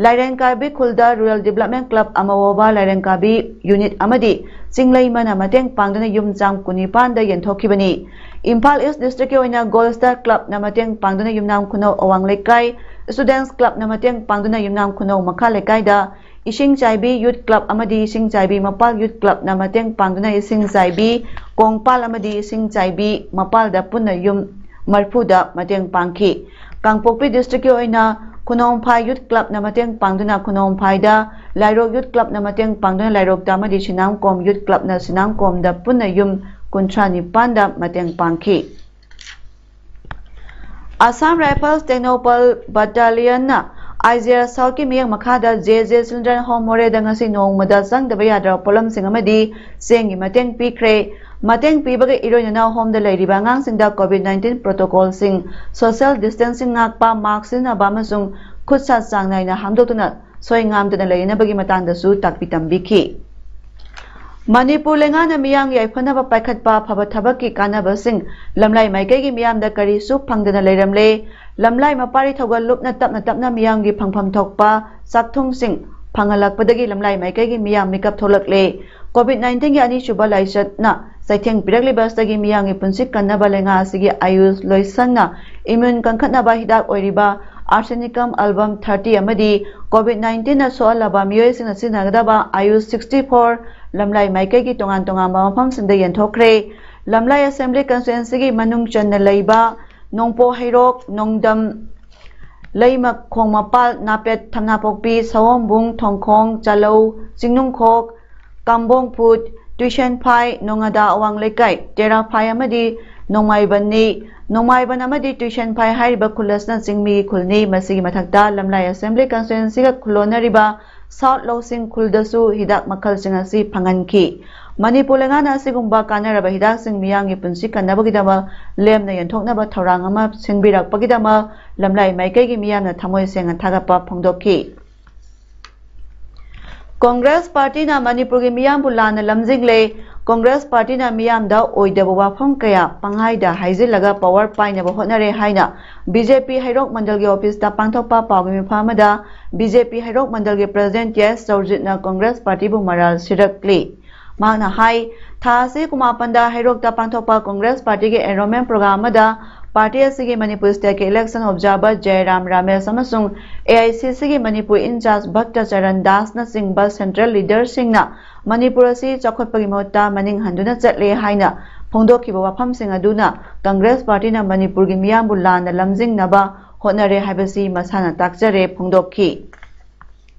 ꯂꯥꯏꯔꯦꯟꯀꯥꯕꯤ ꯈꯨꯜꯗ ꯔꯨꯔꯦꯜ ꯗꯤꯕ꯭ꯂꯞꯃꯦꯟ ꯀ꯭ꯂꯕ ꯑꯃ ꯑꯣꯏꯕ ꯂꯥꯏꯔꯦꯟꯀꯥꯕꯤ ꯌꯨꯅꯤꯠ ꯑꯃꯗꯤ ꯆꯤꯡꯂꯩꯃꯅ ꯃꯇꯦꯡ ꯄꯥꯡꯗꯨꯅ ꯌꯨꯝ ꯆꯥꯝ ꯀꯨꯟꯅꯤꯄꯥꯟꯗ ꯌꯦꯟꯊꯣꯛꯈꯤꯕꯅꯤ꯫ ꯏꯝꯐꯥꯜ ꯏꯁ ꯗꯤꯁꯇ꯭ꯔꯤꯛꯀꯤ ꯑꯣꯏꯅ ꯒꯣꯜ ꯁ꯭ꯇꯥꯔ ꯀ꯭ꯂꯕꯅ ꯃꯇꯦꯡ ꯄꯥꯡꯗꯨꯅ ꯌꯨꯝꯅꯥꯝ ꯈꯨꯅꯧ ꯑꯋꯥꯡ ꯂꯩꯀꯥꯏ, ꯁ꯭ꯇꯨꯗꯦꯟꯠꯁ ꯀ꯭ꯂꯕꯅ ꯃꯇꯦꯡ ꯄꯥꯡꯗꯨꯅ ꯌꯨꯝꯅꯥꯝ ꯈꯨꯅꯧ ꯃꯈꯥ ꯂꯩꯀꯥꯏꯗ ꯏꯁꯤꯡ ꯆꯥꯏꯕꯤ ꯌꯨꯠ ꯀ꯭ꯂꯕ ꯑꯃꯗꯤ ꯏꯁꯤꯡ ꯆꯥꯏꯕꯤ ꯃꯄꯥꯜ ꯌꯨꯠ ꯀ꯭ꯂꯕꯅ ꯃꯇꯦꯡ ꯄꯥꯡꯗꯨꯅ ꯏꯁꯤꯡ ꯆꯥꯏꯕꯤ ꯀꯣꯡꯄꯥꯜ ꯑꯃꯗꯤ ꯏꯁꯤꯡ ꯆꯥꯏꯕꯤ ꯃꯄꯥꯜꯗ ꯄꯨꯟꯅ ꯌꯨꯝ ꯃꯔꯤꯐꯨꯗ ꯃꯇꯦꯡ ꯄꯥꯡꯈꯤ꯫ ꯀꯥꯡꯄꯣꯛꯄꯤ ꯗꯤꯁꯇ꯭ꯔꯤꯛꯀꯤ ꯑꯣꯏꯅ ꯈꯨꯅꯧꯝꯐꯥꯏ ꯌꯨꯠ ꯀ꯭ꯂꯕꯅ ꯃꯇꯦꯡ ꯄꯥꯡꯗꯨꯅ ꯈꯨꯅꯧꯝꯐꯥꯏꯗ, ꯂꯥꯏꯔꯣꯛ ꯌꯨꯠ ꯀ꯭ꯂꯕꯅ ꯃꯇꯦꯡ ꯄꯥꯡꯗꯨꯅ ꯂꯥꯏꯔꯣꯛꯇ ꯑꯃꯗꯤ ꯁꯤꯅꯥꯝꯀꯣꯝ ꯌꯨꯠ ꯀ꯭ꯂꯕꯅ ꯁꯤꯅꯥꯝꯀꯣꯝꯗ ꯄꯨꯟꯅ ꯌꯨꯝ ꯀꯨꯟꯊ꯭ꯔꯥ ꯅꯤꯄꯥꯟꯗ ꯃꯇꯦꯡ ꯄꯥꯡꯈꯤ꯫ ꯑꯁꯥꯝ ꯔꯥꯏꯐꯜꯁ ꯇꯦꯡꯅꯧꯄꯜ ꯕꯠꯇꯥꯂꯤꯌꯟꯅ ꯑꯥꯏ ꯖꯤ ꯑꯥꯔ ꯁꯥꯎꯠꯀꯤ ꯃꯤꯠꯌꯦꯡ ꯃꯈꯥꯗ ꯖꯦ ꯖꯦ ꯆꯤꯜꯗ꯭ꯔꯦꯟ ꯍꯣꯝ ꯃꯣꯔꯦꯗ ꯉꯁꯤ ꯅꯣꯡꯃꯗ ꯆꯪꯗꯕ ꯌꯥꯗ꯭ꯔꯕ ꯄꯣꯠꯂꯝꯁꯤꯡ ꯑꯃꯗꯤ ꯆꯦꯡꯒꯤ ꯃꯇꯦꯡ ꯄꯤꯈ꯭ꯔꯦ꯫ ꯃꯇꯦꯡ ꯄꯤꯕꯒ ꯏꯔꯣꯏꯅꯅ ꯍꯣꯝꯗ ꯂꯩꯔꯤꯕ ꯑꯉꯥꯡꯁꯤꯡꯗ ꯀꯣꯚꯤꯗ ꯅꯥꯏꯟꯇꯤꯟ ꯄ꯭ꯔꯣꯇꯣꯀꯣꯜꯁꯤꯡ, ꯁꯣꯁꯤꯌꯦꯜ ꯗꯤꯁꯇꯦꯟꯁꯤꯡ ꯉꯥꯛꯄ, ꯃꯥꯁꯛ ꯁꯤꯖꯤꯟꯅꯕ ꯑꯃꯁꯨꯡ ꯈꯨꯠ ꯁꯥ ꯆꯥꯡ ꯅꯥꯏꯅ ꯍꯥꯝꯗꯣꯛꯇꯨꯅ ꯁꯣꯏ ꯉꯥꯝꯗꯅ ꯂꯩꯅꯕꯒꯤ ꯃꯇꯥꯡꯗꯁꯨ ꯇꯥꯛꯄꯤ ꯇꯝꯕꯤꯈꯤ꯫ ꯃꯅꯤꯄꯨꯔ ꯂꯩꯉꯥꯛꯅ ꯃꯤꯌꯥꯝꯒꯤ ꯌꯥꯏꯐꯅꯕ ꯄꯥꯏꯈꯠꯄ ꯑꯐꯕ ꯊꯕꯛꯀꯤ ꯀꯥꯟꯅꯕꯁꯤꯡ ꯂꯝꯂꯥꯏ ꯃꯥꯏꯀꯩꯒꯤ ꯃꯤꯌꯥꯝꯗ ꯀꯔꯤꯁꯨ ꯐꯪꯗꯅ ꯂꯩꯔꯝꯂꯦ꯫ ꯂꯝꯂꯥꯏ ꯃꯄꯥꯔꯤ ꯊꯧꯒꯜ ꯂꯨꯞꯅ ꯇꯞꯅ ꯇꯞꯅ ꯃꯤꯌꯥꯝꯒꯤ ꯐꯪꯐꯝ ꯊꯣꯛꯄ ꯆꯥꯛꯊꯨꯡꯁꯤꯡ ꯐꯪꯍꯜꯂꯛꯄꯗꯒꯤ ꯂꯝꯂꯥꯏ ꯃꯥꯏꯀꯩꯒꯤ ꯃꯤꯌꯥꯝ ꯃꯤꯀꯞ ꯊꯣꯛꯂꯛꯂꯦ꯫ ꯀꯣꯚꯤꯗ ꯅꯥꯏꯟꯇꯤꯟꯒꯤ ꯑꯅꯤꯁꯨꯕ ꯂꯥꯏꯆꯠꯅ ꯆꯩꯊꯦꯡ ꯄꯤꯔꯛꯂꯤꯕ ꯑꯁꯤꯗꯒꯤ ꯃꯤꯌꯥꯝꯒꯤ ꯄꯨꯟꯁꯤ ꯀꯟꯅꯕ ꯂꯩꯉꯥꯛ ꯑꯁꯤꯒꯤ ꯑꯌꯨꯁ ꯂꯣꯏꯁꯪꯅ ꯏꯃ꯭ꯌꯨꯟ ꯀꯟꯈꯠꯅꯕ ꯍꯤꯗꯥꯛ ꯑꯣꯏꯔꯤꯕ ꯑꯥꯔꯁꯦꯅꯤꯀꯝ ꯑꯜꯕꯝ ꯊꯥꯔꯇꯤ ꯑꯃꯗꯤ ꯀꯣꯚꯤꯗ ꯅꯥꯏꯟꯇꯤꯟꯅ ꯁꯣꯛꯍꯜꯂꯕ ꯃꯤꯑꯣꯏꯁꯤꯡꯅ ꯁꯤꯖꯤꯟꯅꯒꯗꯕ ꯑꯌꯨꯁ ꯁꯤꯛꯁꯇꯤ ꯐꯣꯔ ꯂꯝꯂꯥꯏ ꯃꯥꯏꯀꯩꯒꯤ ꯇꯣꯉꯥꯟ ꯇꯣꯉꯥꯟꯕ ꯃꯐꯝꯁꯤꯡꯗ ꯌꯦꯟꯊꯣꯛꯈ꯭ꯔꯦ꯫ ꯂꯝꯂꯥꯏ ꯑꯦꯁꯦꯝꯕ꯭ꯂꯤ ꯀꯟꯁꯇꯤꯇ꯭ꯋꯦꯟꯁꯤꯒꯤ ꯃꯅꯨꯡ ꯆꯟꯅ ꯂꯩꯕ ꯅꯣꯡꯄꯣꯛ ꯍꯩꯔꯣꯛ, ꯅꯣꯡꯗꯝ, ꯂꯩꯃ ꯈꯣꯡ ꯃꯄꯥꯜ, ꯅꯥꯄꯦꯠ, ꯊꯝꯅꯥꯄꯣꯛꯄꯤ, ꯁꯑꯣꯝꯕꯨꯡ, ꯊꯣꯡꯈꯣꯡ, ꯆꯥꯂꯧ, ꯆꯤꯡꯅꯨꯡꯈꯣꯛ, ꯀꯥꯝꯕꯣꯡꯐꯨꯠ, ꯇꯨꯏꯁꯟꯐꯥꯏ, ꯅꯣꯡꯉꯥꯗꯥ ꯑꯋꯥꯡ ꯂꯩꯀꯥꯏ, ꯇꯦꯔꯥꯐꯥꯏ ꯑꯃꯗꯤ ꯅꯣꯡꯃꯥꯏꯕꯟꯅꯤ꯫ ꯅꯣꯡꯃꯥꯏꯕꯟ ꯑꯃꯗꯤ ꯇꯨꯏꯁꯟꯐꯥꯏ ꯍꯥꯏꯔꯤꯕ ꯈꯨꯜ ꯑꯁꯤꯅ ꯆꯤꯡꯃꯤꯒꯤ ꯈꯨꯜꯅꯤ꯫ ꯃꯁꯤꯒꯤ ꯃꯊꯛꯇ ꯂꯝꯂꯥꯏ ꯑꯦꯁꯦꯝꯕ꯭ꯂꯤ ꯀꯟꯁꯇꯤꯇ꯭ꯋꯦꯟꯁꯤꯒ ꯈꯨꯜꯂꯣꯟꯅꯔꯤꯕ ꯁꯥꯎꯠ ꯂꯧꯁꯤꯡ ꯈꯨꯜꯗꯁꯨ ꯍꯤꯗꯥꯛ ꯃꯈꯜꯁꯤꯡ ꯑꯁꯤ ꯐꯪꯍꯟꯈꯤ꯫ ꯃꯅꯤꯄꯨꯔ ꯂꯩꯉꯥꯛꯅ ꯑꯁꯤꯒꯨꯝꯕ ꯀꯥꯟꯅꯔꯕ ꯍꯤꯗꯥꯛꯁꯤꯡ ꯃꯤꯌꯥꯝꯒꯤ ꯄꯨꯟꯁꯤ ꯀꯟꯅꯕꯒꯤꯗꯃꯛ ꯂꯦꯝꯅ ꯌꯦꯟꯊꯣꯛꯅꯕ ꯊꯧꯔꯥꯡ ꯑꯃ ꯁꯤꯟꯕꯤꯔꯛꯄꯒꯤꯗꯃꯛ ꯂꯝꯂꯥꯏ ꯃꯥꯏꯀꯩꯒꯤ ꯃꯤꯌꯥꯝꯅ ꯊꯃꯣꯏ ꯁꯦꯡꯅ ꯊꯥꯒꯠꯄ ꯐꯣꯡꯗꯣꯛꯈꯤ꯫ ꯀꯣꯡꯒ꯭ꯔꯦꯁ ꯄꯥꯔꯇꯤꯅ ꯃꯅꯤꯄꯨꯔꯒꯤ ꯃꯤꯌꯥꯝꯕꯨ ꯂꯥꯟꯅ ꯂꯝꯖꯤꯡꯂꯦ꯫ ꯀꯣꯡꯒ꯭ꯔꯦꯁ ꯄꯥꯔꯇꯤꯅ ꯃꯤꯌꯥꯝꯗ ꯑꯣꯏꯗꯕ ꯋꯥꯐꯝ ꯀꯌꯥ ꯄꯪꯍꯥꯏꯗ ꯍꯥꯏꯖꯤꯜꯂꯒ ꯄꯋꯥꯔ ꯄꯥꯏꯅꯕ ꯍꯣꯠꯅꯔꯦ ꯍꯥꯏꯅ ꯕꯤꯖꯦꯄꯤ ꯍꯩꯔꯣꯛ ꯃꯟꯗꯜꯒꯤ ꯑꯣꯐꯤꯁꯇ ꯄꯥꯡꯊꯣꯛꯄ ꯄꯥꯎꯒꯤ ꯃꯤꯐꯝ ꯑꯃꯗ ꯕꯤꯖꯦꯄꯤ ꯍꯩꯔꯣꯛ ꯃꯟꯗꯜꯒꯤ ꯄ꯭ꯔꯁꯤꯗꯦꯟꯠ ꯀꯦ ꯑꯦꯁ ꯆꯧꯔꯖꯤꯠꯅ ꯀꯣꯡꯒ꯭ꯔꯦꯁ ꯄꯥꯔꯇꯤꯕꯨ ꯃꯔꯥꯜ ꯁꯤꯔꯛꯂꯤ꯫ ꯃꯍꯥꯛꯅ ꯍꯥꯏ, ꯊꯥ ꯑꯁꯤ ꯀꯨꯟꯃꯥꯄꯟꯗ ꯍꯩꯔꯣꯛꯇ ꯄꯥꯡꯊꯣꯛꯄ ꯀꯣꯡꯒ꯭ꯔꯦꯁ ꯄꯥꯔꯇꯤꯒꯤ ꯑꯦꯟꯔꯣꯜꯃꯦꯟ ꯄ꯭ꯔꯣꯒ꯭ꯔꯥꯝ ꯑꯃꯗ ꯄꯥꯔꯇꯤ ꯑꯁꯤꯒꯤ ꯃꯅꯤꯄꯨꯔ ꯁ꯭ꯇꯦꯠꯀꯤ ꯏꯂꯦꯛꯁꯟ ꯑꯣꯕꯖꯥꯔꯚꯔ ꯖꯌꯔꯥꯝ ꯔꯥꯃꯦꯁ ꯑꯃꯁꯨꯡ ꯑꯦ ꯑꯥꯏ ꯁꯤ ꯁꯤꯒꯤ ꯃꯅꯤꯄꯨꯔ ꯏꯟꯆꯥꯔꯖ ꯚꯛꯇ ꯆꯔꯟ ꯗꯥꯁꯅꯆꯤꯡꯕ ꯁꯦꯟꯇ꯭ꯔꯦꯜ ꯂꯤꯗꯔꯁꯤꯡꯅ ꯃꯅꯤꯄꯨꯔ ꯑꯁꯤ ꯆꯥꯎꯈꯠꯄꯒꯤ ꯃꯍꯨꯠꯇ ꯃꯅꯤꯡ ꯍꯟꯗꯨꯅ ꯆꯠꯂꯦ ꯍꯥꯏꯅ ꯐꯣꯡꯗꯣꯛꯈꯤꯕ ꯋꯥꯐꯝꯁꯤꯡ ꯑꯗꯨꯅ ꯀꯪꯒ꯭ꯔꯦꯁ ꯄꯥꯔꯇꯤꯅ ꯃꯅꯤꯄꯨꯔꯒꯤ ꯃꯤꯌꯥꯝꯕꯨ ꯂꯥꯟꯅ ꯂꯝꯖꯤꯡꯅꯕ ꯍꯣꯠꯅꯔꯦ ꯍꯥꯏꯕꯁꯤ ꯃꯁꯥꯅ ꯇꯥꯛꯆꯔꯦ ꯐꯣꯡꯗꯣꯛꯈꯤ꯫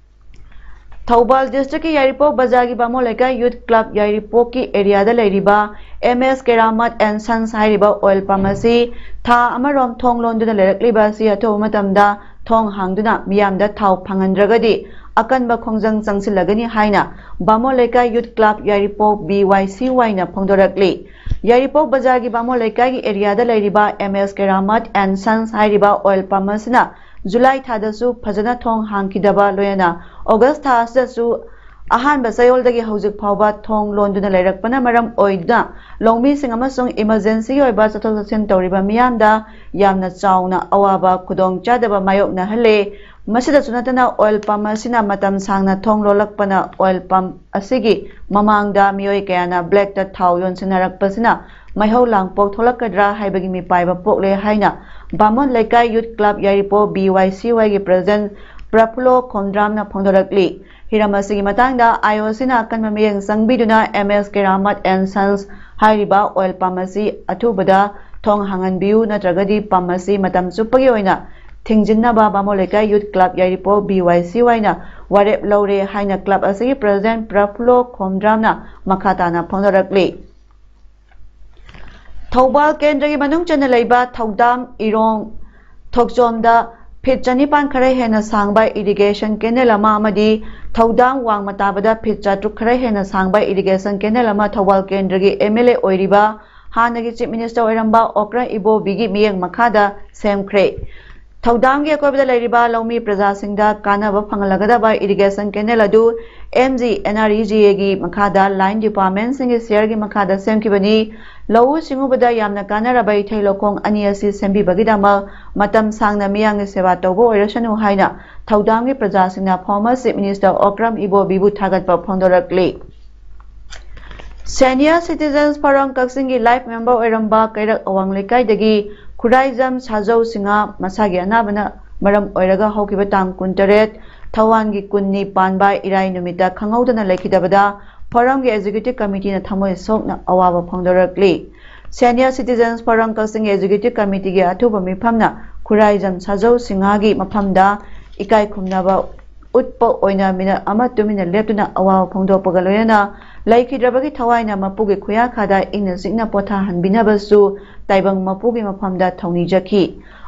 ꯊꯧꯕꯥꯜ ꯗꯤꯁꯇ꯭ꯔꯤꯛꯀꯤ ꯌꯥꯏꯔꯤꯄꯣꯛ ꯕꯖꯥꯔꯒꯤ ꯕꯥꯃꯣꯟ ꯂꯩꯀꯥꯏ ꯌꯨꯠ ꯀ꯭ꯂꯕ ꯌꯥꯏꯔꯤꯄꯣꯛꯀꯤ ꯑꯦꯔꯤꯌꯥꯗ ꯂꯩꯔꯤꯕ ꯑꯦꯝ ꯑꯦꯁ ꯀꯦꯔꯥꯃꯠ ꯑꯦꯟ ꯁꯟꯁ ꯍꯥꯏꯔꯤꯕ ꯑꯣꯏꯜ ꯄꯝ ꯑꯁꯤ ꯊꯥ ꯑꯃꯔꯣꯝ ꯊꯣꯡ ꯂꯣꯟꯗꯨꯅ ꯂꯩꯔꯛꯂꯤꯕ ꯑꯁꯤ ꯑꯊꯨꯕ ꯃꯇꯝꯗ ꯊꯣꯡ ꯍꯥꯡꯗꯨꯅ ꯃꯤꯌꯥꯝꯗ ꯊꯥꯎ ꯐꯪꯍꯟꯗ꯭ꯔꯒꯗꯤ ꯑꯀꯟꯕ ꯈꯣꯡꯖꯪ ꯆꯪꯁꯤꯜꯂꯒꯅꯤ ꯍꯥꯏꯅ ꯕꯥꯃꯣꯟ ꯂꯩꯀꯥꯏ ꯌꯨꯠ ꯀ꯭ꯂꯕ ꯌꯥꯏꯔꯤꯄꯣꯛ ꯕꯤ ꯋꯥꯏ ꯁꯤ ꯋꯥꯏꯅ ꯐꯣꯡꯗꯣꯔꯛꯂꯤ꯫ ꯌꯥꯏꯔꯤꯄꯣꯛ ꯕꯖꯥꯔꯒꯤ ꯕꯥꯃꯣꯟ ꯂꯩꯀꯥꯏꯒꯤ ꯑꯦꯔꯤꯌꯥꯗ ꯂꯩꯔꯤꯕ ꯑꯦꯝ ꯑꯦꯁ ꯀꯦꯔꯥꯃꯠ ꯑꯦꯟ ꯁꯟꯁ ꯍꯥꯏꯔꯤꯕ ꯑꯣꯏꯜ ꯄꯝ ꯑꯁꯤꯅ ꯖꯨꯂꯥꯏ ꯊꯥꯗꯁꯨ ꯐꯖꯅ ꯊꯣꯡ ꯍꯥꯡꯈꯤꯗꯕ ꯂꯣꯏꯅꯅ ꯑꯣꯒꯁ ꯊꯥ ꯑꯁꯤꯗꯁꯨ ꯑꯍꯥꯟꯕ ꯆꯌꯣꯜꯗꯒꯤ ꯍꯧꯖꯤꯛ ꯐꯥꯎꯕ ꯊꯣꯡ ꯂꯣꯟꯗꯨꯅ ꯂꯩꯔꯛꯄꯅ ꯃꯔꯝ ꯑꯣꯏꯗꯨꯅ ꯂꯧꯃꯤꯁꯤꯡ ꯑꯃꯁꯨꯡ ꯏꯃꯔꯖꯦꯟꯁꯤꯒꯤ ꯑꯣꯏꯕ ꯆꯠꯊꯣꯛ ꯆꯠꯁꯤꯟ ꯇꯧꯔꯤꯕ ꯃꯤꯌꯥꯝꯗ ꯌꯥꯝꯅ ꯆꯥꯎꯅ ꯑꯋꯥꯕ ꯈꯨꯗꯣꯡꯆꯥꯗꯕ ꯃꯥꯌꯣꯛꯅꯍꯜꯂꯦ꯫ ꯃꯁꯤꯗꯁꯨ ꯅꯠꯇꯅ ꯑꯣꯏꯜ ꯄꯝ ꯑꯁꯤꯅ ꯃꯇꯝ ꯁꯥꯡꯅ ꯊꯣꯡ ꯂꯣꯜꯂꯛꯄꯅ ꯑꯣꯏꯜ ꯄꯝ ꯑꯁꯤꯒꯤ ꯃꯃꯥꯡꯗ ꯃꯤꯑꯣꯏ ꯀꯌꯥꯅ ꯕ꯭ꯂꯦꯛꯇ ꯊꯥꯎ ꯌꯣꯟꯁꯤꯟꯅꯔꯛꯄꯁꯤꯅ ꯃꯩꯍꯧ ꯂꯥꯡꯄꯣꯛ ꯊꯣꯛꯂꯛꯀꯗ꯭ꯔꯥ ꯍꯥꯏꯕꯒꯤ ꯃꯤꯄꯥꯏꯕ ꯄꯣꯛꯂꯦ ꯍꯥꯏꯅ ꯕꯥꯃꯣꯟ ꯂꯩꯀꯥꯏ ꯌꯨꯠ ꯀ꯭ꯂꯕ ꯌꯥꯏꯔꯤꯄꯣꯛ ꯕꯤ ꯋꯥꯏ ꯁꯤ ꯋꯥꯏꯒꯤ ꯄ꯭ꯔꯁꯤꯗꯦꯟꯠ ꯄ꯭ꯔꯐꯨꯜꯂꯣ ꯈꯣꯝꯗ꯭ꯔꯥꯝꯅ ꯐꯣꯡꯗꯣꯔꯛꯂꯤ꯫ ꯍꯤꯔꯝ ꯑꯁꯤꯒꯤ ꯃꯇꯥꯡꯗ ꯑꯥꯏ ꯑꯣ ꯁꯤꯅ ꯑꯀꯟꯕ ꯃꯤꯠꯌꯦꯡ ꯆꯪꯕꯤꯗꯨꯅ ꯑꯦꯝ ꯑꯦꯁ ꯀꯦꯔꯥꯃꯠ ꯑꯦꯟ ꯁꯟꯁ ꯍꯥꯏꯔꯤꯕ ꯑꯣꯏꯜ ꯄꯝ ꯑꯁꯤ ꯑꯊꯨꯕꯗ ꯊꯣꯡ ꯍꯥꯡꯍꯟꯕꯤꯌꯨ, ꯅꯠꯇ꯭ꯔꯒꯗꯤ ꯄꯝ ꯑꯁꯤ ꯃꯇꯝ ꯆꯨꯞꯄꯒꯤ ꯑꯣꯏꯅ ꯊꯤꯡꯖꯤꯟꯅꯕ ꯕꯥꯃꯣꯟ ꯂꯩꯀꯥꯏ ꯌꯨꯠ ꯀ꯭ꯂꯕ ꯌꯥꯏꯔꯤꯄꯣꯛ ꯕꯤ ꯋꯥꯏ ꯁꯤ ꯋꯥꯏꯅ ꯋꯥꯔꯦꯞ ꯂꯧꯔꯦ ꯍꯥꯏꯅ ꯀ꯭ꯂꯕ ꯑꯁꯤꯒꯤ ꯄ꯭ꯔꯁꯤꯗꯦꯟꯠ ꯄ꯭ꯔꯐꯨꯜꯂꯣ ꯈꯣꯝꯗ꯭ꯔꯥꯝꯅ ꯃꯈꯥ ꯇꯥꯅ ꯐꯣꯡꯗꯣꯔꯛꯂꯤ꯫ ꯊꯧꯕꯥꯜ ꯀꯦꯟꯗ꯭ꯔꯒꯤ ꯃꯅꯨꯡ ꯆꯟꯅ ꯂꯩꯕ ꯊꯧꯗꯥꯝ ꯏꯔꯣꯡ ꯊꯣꯛꯆꯣꯝꯗ ꯐꯤꯠ ꯆꯅꯤꯄꯥꯟ ꯈꯔ ꯍꯦꯟꯅ ꯁꯥꯡꯕ ꯏꯔꯤꯒꯦꯁꯟ ꯀꯦꯅꯦꯜ ꯑꯃ ꯑꯃꯗꯤ ꯊꯧꯗꯥꯝ ꯋꯥꯡꯃ ꯇꯥꯕꯗ ꯐꯤꯠ ꯆꯥꯇ꯭ꯔꯨꯛ ꯈꯔ ꯍꯦꯟꯅ ꯁꯥꯡꯕ ꯏꯔꯤꯒꯦꯁꯟ ꯀꯦꯅꯦꯜ ꯑꯃ ꯊꯧꯕꯥꯜ ꯀꯦꯟꯗ꯭ꯔꯒꯤ ꯑꯦꯝ ꯑꯦꯜ ꯑꯦ ꯑꯣꯏꯔꯤꯕ ꯍꯥꯟꯅꯒꯤ ꯆꯤꯐ ꯃꯤꯅꯤꯁꯇꯔ ꯑꯣꯏꯔꯝꯕ ꯑꯣꯀ꯭ꯔꯝ ꯏꯕꯣꯕꯤꯒꯤ ꯃꯤꯠꯌꯦꯡ ꯃꯈꯥꯗ ꯁꯦꯝꯈ꯭ꯔꯦ꯫ ꯊꯧꯗꯥꯝꯒꯤ ꯑꯀꯣꯏꯕꯗ ꯂꯩꯔꯤꯕ ꯂꯧꯃꯤ ꯄ꯭ꯔꯖꯥꯁꯤꯡꯗ ꯀꯥꯟꯅꯕ ꯐꯪꯍꯜꯂꯒꯗꯕ ꯏꯔꯤꯒꯦꯁꯟ ꯀꯦꯅꯦꯜ ꯑꯗꯨ M G N R E G ꯑꯦꯒꯤ ꯃꯈꯥꯗ ꯂꯥꯏꯟ ꯗꯤꯄꯥꯔꯠꯃꯦꯟꯁꯤꯡꯒꯤ ꯁꯤꯌꯔꯒꯤ ꯃꯈꯥꯗ ꯁꯦꯝꯈꯤꯕꯅꯤ꯫ ꯂꯧꯎ ꯁꯤꯡꯎꯕꯗ ꯌꯥꯝꯅ ꯀꯥꯟꯅꯔꯕ ꯏꯊꯩ ꯂꯧꯈꯣꯡ ꯑꯅꯤ ꯑꯁꯤ ꯁꯦꯝꯕꯤꯕꯒꯤꯗꯃꯛ ꯃꯇꯝ ꯁꯥꯡꯅ ꯃꯤꯌꯥꯝꯒꯤ ꯁꯦꯕꯥ ꯇꯧꯕ ꯑꯣꯏꯔꯁꯅꯨ ꯍꯥꯏꯅ ꯊꯧꯗꯥꯝꯒꯤ ꯄ꯭ꯔꯖꯥꯁꯤꯡꯅ former Chief Minister ꯑꯣꯀ꯭ꯔꯝ ꯏꯕꯣꯕꯤꯕꯨ ꯊꯥꯒꯠꯄ ꯐꯣꯡꯗꯣꯔꯛꯂꯤ꯫ Senior Citizens Forum ꯀꯛꯆꯤꯡꯒꯤ life member ꯑꯣꯏꯔꯝꯕ ꯀꯩꯔꯛ ꯑꯋꯥꯡ ꯂꯩꯀꯥꯏꯗꯒꯤ ꯈꯨꯔꯥꯏꯖꯝ ꯁꯥꯖꯧ ꯁꯤꯡꯍ ꯃꯁꯥꯒꯤ ꯑꯅꯥꯕꯅ ꯃꯔꯝ ꯑꯣꯏꯔꯒ ꯍꯧꯈꯤꯕ ꯇꯥꯡ ꯀꯨꯟꯇꯔꯦꯠ ꯊꯧꯋꯥꯟꯒꯤ ꯀꯨꯟꯅꯤ ꯄꯥꯟꯕ ꯏꯔꯥꯏ ꯅꯨꯃꯤꯠꯇ ꯈꯪꯍꯧꯗꯅ ꯂꯩꯈꯤꯗꯕꯗ Forumꯒꯤ Executive Committeeꯅ ꯊꯃꯣꯏ ꯁꯣꯛꯅ ꯑꯋꯥꯕ ꯐꯣꯡꯗꯣꯔꯛꯂꯤ꯫ Senior Citizens Forum ꯀꯛꯆꯤꯡꯒꯤ Executive Committeeꯒꯤ ꯑꯊꯨꯕ ꯃꯤꯐꯝꯅ ꯈꯨꯔꯥꯏꯖꯝ ꯁꯥꯖꯧ ꯁꯤꯡꯍꯒꯤ ꯃꯐꯝꯗ ꯏꯀꯥꯏ ꯈꯨꯝꯅꯕ ꯎꯠꯄ ꯑꯣꯏꯅ ꯃꯤꯅꯠ ꯑꯃ ꯇꯨꯃꯤꯟꯅ ꯂꯦꯞꯇꯨꯅ ꯑꯋꯥꯕ ꯐꯣꯡꯗꯣꯛꯄꯒ ꯂꯣꯏꯅꯅ ꯂꯩꯈꯤꯗ꯭ꯔꯕꯒꯤ ꯊꯋꯥꯏꯅ ꯃꯄꯨꯒꯤ ꯈꯨꯌꯥꯈꯥꯗ ꯏꯪꯅ ꯆꯤꯛꯅ ꯄꯣꯊꯥꯍꯟꯕꯤꯅꯕꯁꯨ ꯇꯥꯏꯕꯪ ꯃꯄꯨꯒꯤ ꯃꯐꯝꯗ ꯊꯧꯅꯤꯖꯈꯤ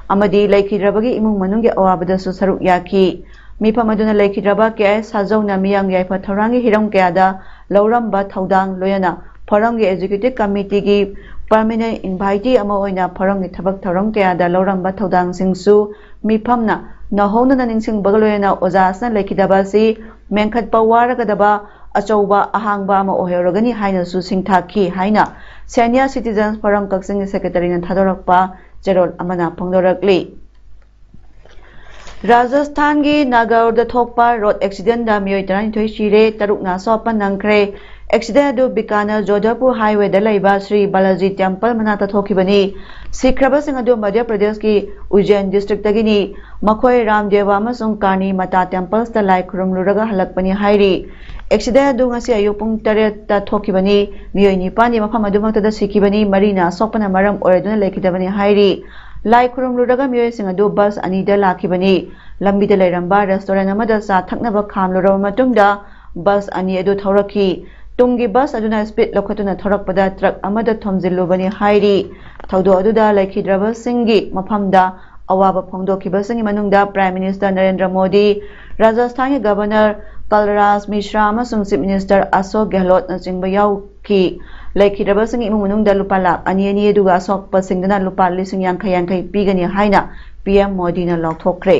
ꯑꯃꯗꯤ ꯂꯩꯈꯤꯗ꯭ꯔꯕꯒꯤ ꯏꯃꯨꯡ ꯃꯅꯨꯡꯒꯤ ꯑꯋꯥꯕꯗꯁꯨ ꯁꯔꯨꯛ ꯌꯥꯈꯤ꯫ ꯃꯤꯐꯝ ꯑꯗꯨꯅ ꯂꯩꯈꯤꯗ꯭ꯔꯕ ꯀꯦ ꯑꯦꯁ ꯁꯥꯖꯧꯅ ꯃꯤꯌꯥꯝꯒꯤ ꯌꯥꯏꯐ ꯊꯧꯔꯥꯡꯒꯤ ꯍꯤꯔꯝ ꯀꯌꯥꯗ ꯂꯧꯔꯝꯕ ꯊꯧꯗꯥꯡ, ꯂꯣꯏꯅꯅ Forumꯒꯤ Executive Committeeꯒꯤ permanent invitee ꯑꯃ ꯑꯣꯏꯅ Forumꯒꯤ ꯊꯕꯛ ꯊꯧꯔꯝ ꯀꯌꯥꯗ ꯂꯧꯔꯝꯕ ꯊꯧꯗꯥꯡꯁꯤꯡꯁꯨ ꯃꯤꯐꯝꯅ ꯅꯧꯍꯧꯅꯅ ꯅꯤꯡꯁꯤꯡꯕꯒ ꯂꯣꯏꯅꯅ ꯑꯣꯖꯥ ꯑꯁꯤꯅ ꯂꯩꯈꯤꯗꯕ ꯑꯁꯤ ꯃꯦꯟꯈꯠꯄ ꯋꯥꯔꯒꯗꯕ ꯑꯆꯧꯕ ꯑꯍꯥꯡꯕ ꯑꯃ ꯑꯣꯏꯍꯧꯔꯒꯅꯤ ꯍꯥꯏꯅꯁꯨ ꯁꯤꯡꯊꯥꯈꯤ ꯍꯥꯏꯅ Senior Citizens Forum ꯀꯛꯆꯤꯡꯒꯤ Secretaryꯅ ꯊꯥꯗꯣꯔꯛꯄ ꯆꯦꯔꯣꯜ ꯑꯃꯅ ꯐꯣꯡꯗꯣꯔꯛꯂꯤ꯫ ꯔꯥꯖꯁꯊꯥꯟꯒꯤ ꯅꯥꯒꯧꯔꯗ ꯊꯣꯛꯄ road accidentꯗ ꯃꯤꯑꯣꯏ ꯇꯔꯥꯅꯤꯊꯣꯏ ꯁꯤꯔꯦ, ꯇꯔꯨꯛꯅ ꯑꯁꯣꯛ ꯑꯄꯟ ꯅꯪꯈ꯭ꯔꯦ꯫ Accident ꯑꯗꯨ ꯕꯤꯀꯥꯅꯔ ꯖꯣꯙꯄꯨꯔ highwayꯗ ꯂꯩꯕ ꯁ꯭ꯔꯤ ꯕꯥꯂꯥꯖꯤ temple ꯃꯅꯥꯛꯇ ꯊꯣꯛꯈꯤꯕꯅꯤ꯫ ꯁꯤꯈ꯭ꯔꯕꯁꯤꯡ ꯑꯗꯨ ꯃꯙ꯭ꯌ ꯄ꯭ꯔꯗꯦꯁꯀꯤ ꯎꯖꯦꯟ districtꯇꯒꯤꯅꯤ꯫ ꯃꯈꯣꯏ ꯔꯥꯝꯗꯦꯕ ꯑꯃꯁꯨꯡ ꯀꯥꯔꯅꯤ ꯃꯇꯥ templesꯇ ꯂꯥꯏ ꯈꯨꯔꯨꯝꯂꯨꯔꯒ ꯍꯜꯂꯛꯄꯅꯤ ꯍꯥꯏꯔꯤ꯫ Accident ꯑꯗꯨ ꯉꯁꯤ ꯑꯌꯨꯛ ꯄꯨꯡ ꯇꯔꯦꯠꯇ ꯊꯣꯛꯈꯤꯕꯅꯤ꯫ ꯃꯤꯑꯣꯏ ꯅꯤꯄꯥꯟꯗꯤ ꯃꯐꯝ ꯑꯗꯨꯃꯛꯇꯗ ꯁꯤꯈꯤꯕꯅꯤ, ꯃꯔꯤꯅ ꯑꯁꯣꯛꯄꯅ ꯃꯔꯝ ꯑꯣꯏꯔꯗꯨꯅ ꯂꯩꯈꯤꯗꯕꯅꯤ ꯍꯥꯏꯔꯤ꯫ ꯂꯥꯏ ꯈꯨꯔꯨꯝꯂꯨꯔꯒ ꯃꯤꯑꯣꯏꯁꯤꯡ ꯑꯗꯨ bus ꯑꯅꯤꯗ ꯂꯥꯛꯈꯤꯕꯅꯤ꯫ ꯂꯝꯕꯤꯗ ꯂꯩꯔꯝꯕ restaurant ꯑꯃꯗ ꯆꯥ ꯊꯛꯅꯕ ꯈꯥꯝꯂꯨꯔꯕ ꯃꯇꯨꯡꯗ bus ꯑꯅꯤ ꯑꯗꯨ ꯊꯧꯔꯛꯈꯤ꯫ ꯇꯨꯡꯒꯤ bus ꯑꯗꯨꯅ speed ꯂꯧꯈꯠꯇꯨꯅ ꯊꯧꯔꯛꯄꯗ truck ꯑꯃꯗ ꯊꯣꯝꯖꯤꯜꯂꯨꯕꯅꯤ ꯍꯥꯏꯔꯤ꯫ ꯊꯧꯗꯣꯛ ꯑꯗꯨꯗ ꯂꯩꯈꯤꯗ꯭ꯔꯕꯁꯤꯡꯒꯤ ꯃꯐꯝꯗ ꯑꯋꯥꯕ ꯐꯣꯡꯗꯣꯛꯈꯤꯕꯁꯤꯡꯒꯤ ꯃꯅꯨꯡꯗ Prime Minister ꯅꯔꯦꯟꯗ꯭ꯔ ꯃꯣꯗꯤ, ꯔꯥꯖꯁꯊꯥꯟꯒꯤ Governor ꯀꯜꯔꯥꯖ ꯃꯤꯁ꯭ꯔꯥ ꯑꯃꯁꯨꯡ Chief Minister ꯑꯁꯣꯛ ꯒꯦꯍꯂꯣꯠꯅꯆꯤꯡꯕ ꯌꯥꯎꯈꯤ꯫ ꯂꯩꯈꯤꯗ꯭ꯔꯕꯁꯤꯡꯒꯤ ꯏꯃꯨꯡ ꯃꯅꯨꯡꯗ ꯂꯨꯄꯥ ꯂꯥꯈ ꯑꯅꯤ ꯑꯅꯤ ꯑꯗꯨꯒ ꯑꯁꯣꯛꯄꯁꯤꯡꯗꯅ ꯂꯨꯄꯥ ꯂꯤꯁꯤꯡ ꯌꯥꯡꯈꯩ ꯌꯥꯡꯈꯩ ꯄꯤꯒꯅꯤ ꯍꯥꯏꯅ P M ꯃꯣꯗꯤꯅ ꯂꯥꯎꯊꯣꯛꯈ꯭ꯔꯦ꯫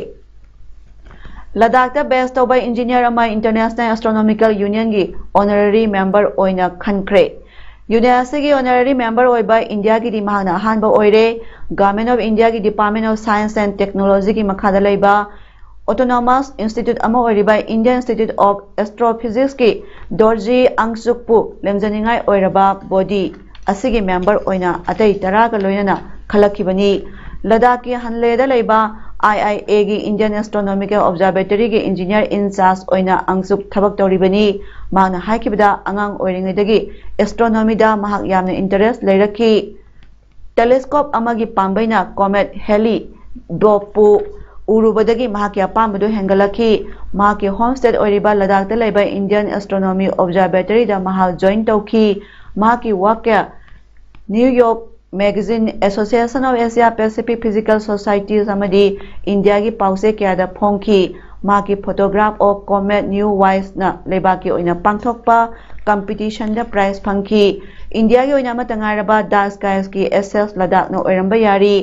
ꯂꯗꯥꯈꯇ ꯕꯦꯁ ꯇꯧꯕ ꯏꯟꯖꯤꯅꯤꯌꯔ ꯑꯃ ꯏꯟꯇꯔꯅꯦꯁꯅꯦꯜ ꯑꯦꯁꯇ꯭ꯔꯣꯅꯣꯃꯤꯀꯦꯜ ꯌꯨꯅꯤꯌꯟꯒꯤ ꯑꯣꯅꯔꯔꯤ ꯃꯦꯝꯕꯔ ꯑꯣꯏꯅ ꯈꯟꯈ꯭ꯔꯦ꯫ ꯌꯨꯅꯤꯌꯟ ꯑꯁꯤꯒꯤ ꯑꯣꯅꯔꯔꯤ ꯃꯦꯝꯕꯔ ꯑꯣꯏꯕ ꯏꯟꯗꯤꯌꯥꯒꯤꯗꯤ ꯃꯍꯥꯛꯅ ꯑꯍꯥꯟꯕ ꯑꯣꯏꯔꯦ꯫ ꯒꯚꯔꯟꯃꯦꯟꯠ ꯑꯣꯐ ꯏꯟꯗꯤꯌꯥꯒꯤ ꯗꯤꯄꯥꯔꯠꯃꯦꯟꯠ ꯑꯣꯐ ꯁꯥꯏꯟꯁ ꯑꯦꯟ ꯇꯦꯛꯅꯣꯂꯣꯖꯤꯒꯤ ꯃꯈꯥꯗ ꯂꯩꯕ ꯑꯣꯇꯣꯅꯣꯃꯁ ꯏꯟꯁꯇꯤꯇ꯭ꯌꯨꯠ ꯑꯃ ꯑꯣꯏꯔꯤꯕ ꯏꯟꯗꯤꯌꯟ ꯏꯟꯁꯇꯤꯇ꯭ꯌꯨꯠ ꯑꯣꯐ ꯑꯦꯁꯇ꯭ꯔꯣꯐꯤꯖꯤꯛꯁꯀꯤ ꯗꯣꯔꯖꯤ ꯑꯪꯁꯨꯛꯄꯨ ꯂꯦꯝꯖꯅꯤꯡꯉꯥꯏ ꯑꯣꯏꯔꯕ ꯕꯣꯗꯤ ꯑꯁꯤꯒꯤ ꯃꯦꯝꯕꯔ ꯑꯣꯏꯅ ꯑꯇꯩ ꯇꯔꯥꯒ ꯂꯣꯏꯅꯅ ꯈꯜꯂꯛꯈꯤꯕꯅꯤ꯫ ꯂꯗꯥꯈꯀꯤ ꯍꯟꯂꯦꯗ ꯂꯩꯕ ꯑꯥꯏ ꯑꯥꯏ ꯑꯦꯒꯤ ꯏꯟꯗꯤꯌꯟ ꯑꯦꯁꯇ꯭ꯔꯣꯅꯣꯃꯤꯀꯦꯜ ꯑꯣꯕꯖꯥꯔꯕꯦꯇꯔꯤꯒꯤ ꯏꯟꯖꯤꯅꯤꯌꯔ ꯏꯟ ꯆꯥꯔꯖ ꯑꯣꯏꯅ ꯑꯪꯁꯨꯛ ꯊꯕꯛ ꯇꯧꯔꯤꯕꯅꯤ꯫ ꯃꯍꯥꯛꯅ ꯍꯥꯏꯈꯤꯕꯗ, ꯑꯉꯥꯡ ꯑꯣꯏꯔꯤꯉꯩꯗꯒꯤ ꯑꯦꯁꯇ꯭ꯔꯣꯅꯣꯃꯤꯗ ꯃꯍꯥꯛ ꯌꯥꯝꯅ ꯏꯟꯇꯔꯦꯁ ꯂꯩꯔꯛꯈꯤ꯫ ꯇꯦꯂꯦꯁꯀꯣꯞ ꯑꯃꯒꯤ ꯄꯥꯝꯕꯩꯅ ꯀꯣꯃꯦꯠ ꯍꯦꯂꯤ ꯗꯣꯞꯄꯨ ꯎꯔꯨꯕꯗꯒꯤ ꯃꯍꯥꯛꯀꯤ ꯑꯄꯥꯝꯕꯗꯨ ꯍꯦꯟꯒꯠꯂꯛꯈꯤ꯫ ꯃꯍꯥꯛꯀꯤ ꯍꯣꯝ ꯁ꯭ꯇꯦꯠ ꯑꯣꯏꯔꯤꯕ ꯂꯗꯥꯈꯇ ꯂꯩꯕ ꯏꯟꯗꯤꯌꯟ ꯑꯦꯁꯇ꯭ꯔꯣꯅꯣꯃꯤ ꯑꯣꯕꯖꯥꯔꯕꯦꯇꯔꯤꯗ ꯃꯍꯥꯛ ꯖꯣꯏꯟ ꯇꯧꯈꯤ꯫ ꯃꯍꯥꯛꯀꯤ ꯋꯥꯛ ꯀꯌꯥ new York magazine, association of Asia Pacific physical societies ꯑꯃꯗꯤ ꯏꯟꯗꯤꯌꯥꯒꯤ ꯄꯥꯎꯆꯦ ꯀꯌꯥꯗ ꯐꯣꯡꯈꯤ꯫ ꯃꯍꯥꯛꯀꯤ Photograph of Comet New Voyage ꯅ ꯂꯩꯕꯥꯛꯀꯤ ꯑꯣꯏꯅ ꯄꯥꯡꯊꯣꯛꯄ ꯀꯝꯄꯤꯇꯤꯁꯟꯗ ꯄ꯭ꯔꯥꯏꯖ ꯐꯪꯈꯤ꯫ ꯏꯟꯗꯤꯌꯥꯒꯤ ꯑꯣꯏꯅ ꯑꯃꯠꯇ ꯉꯥꯏꯔꯕ ꯗ ꯁ꯭ꯀꯥꯏꯁꯀꯤ ꯑꯦꯁꯦꯁ ꯂꯗꯥꯈꯅ ꯑꯣꯏꯔꯝꯕ ꯌꯥꯔꯤ꯫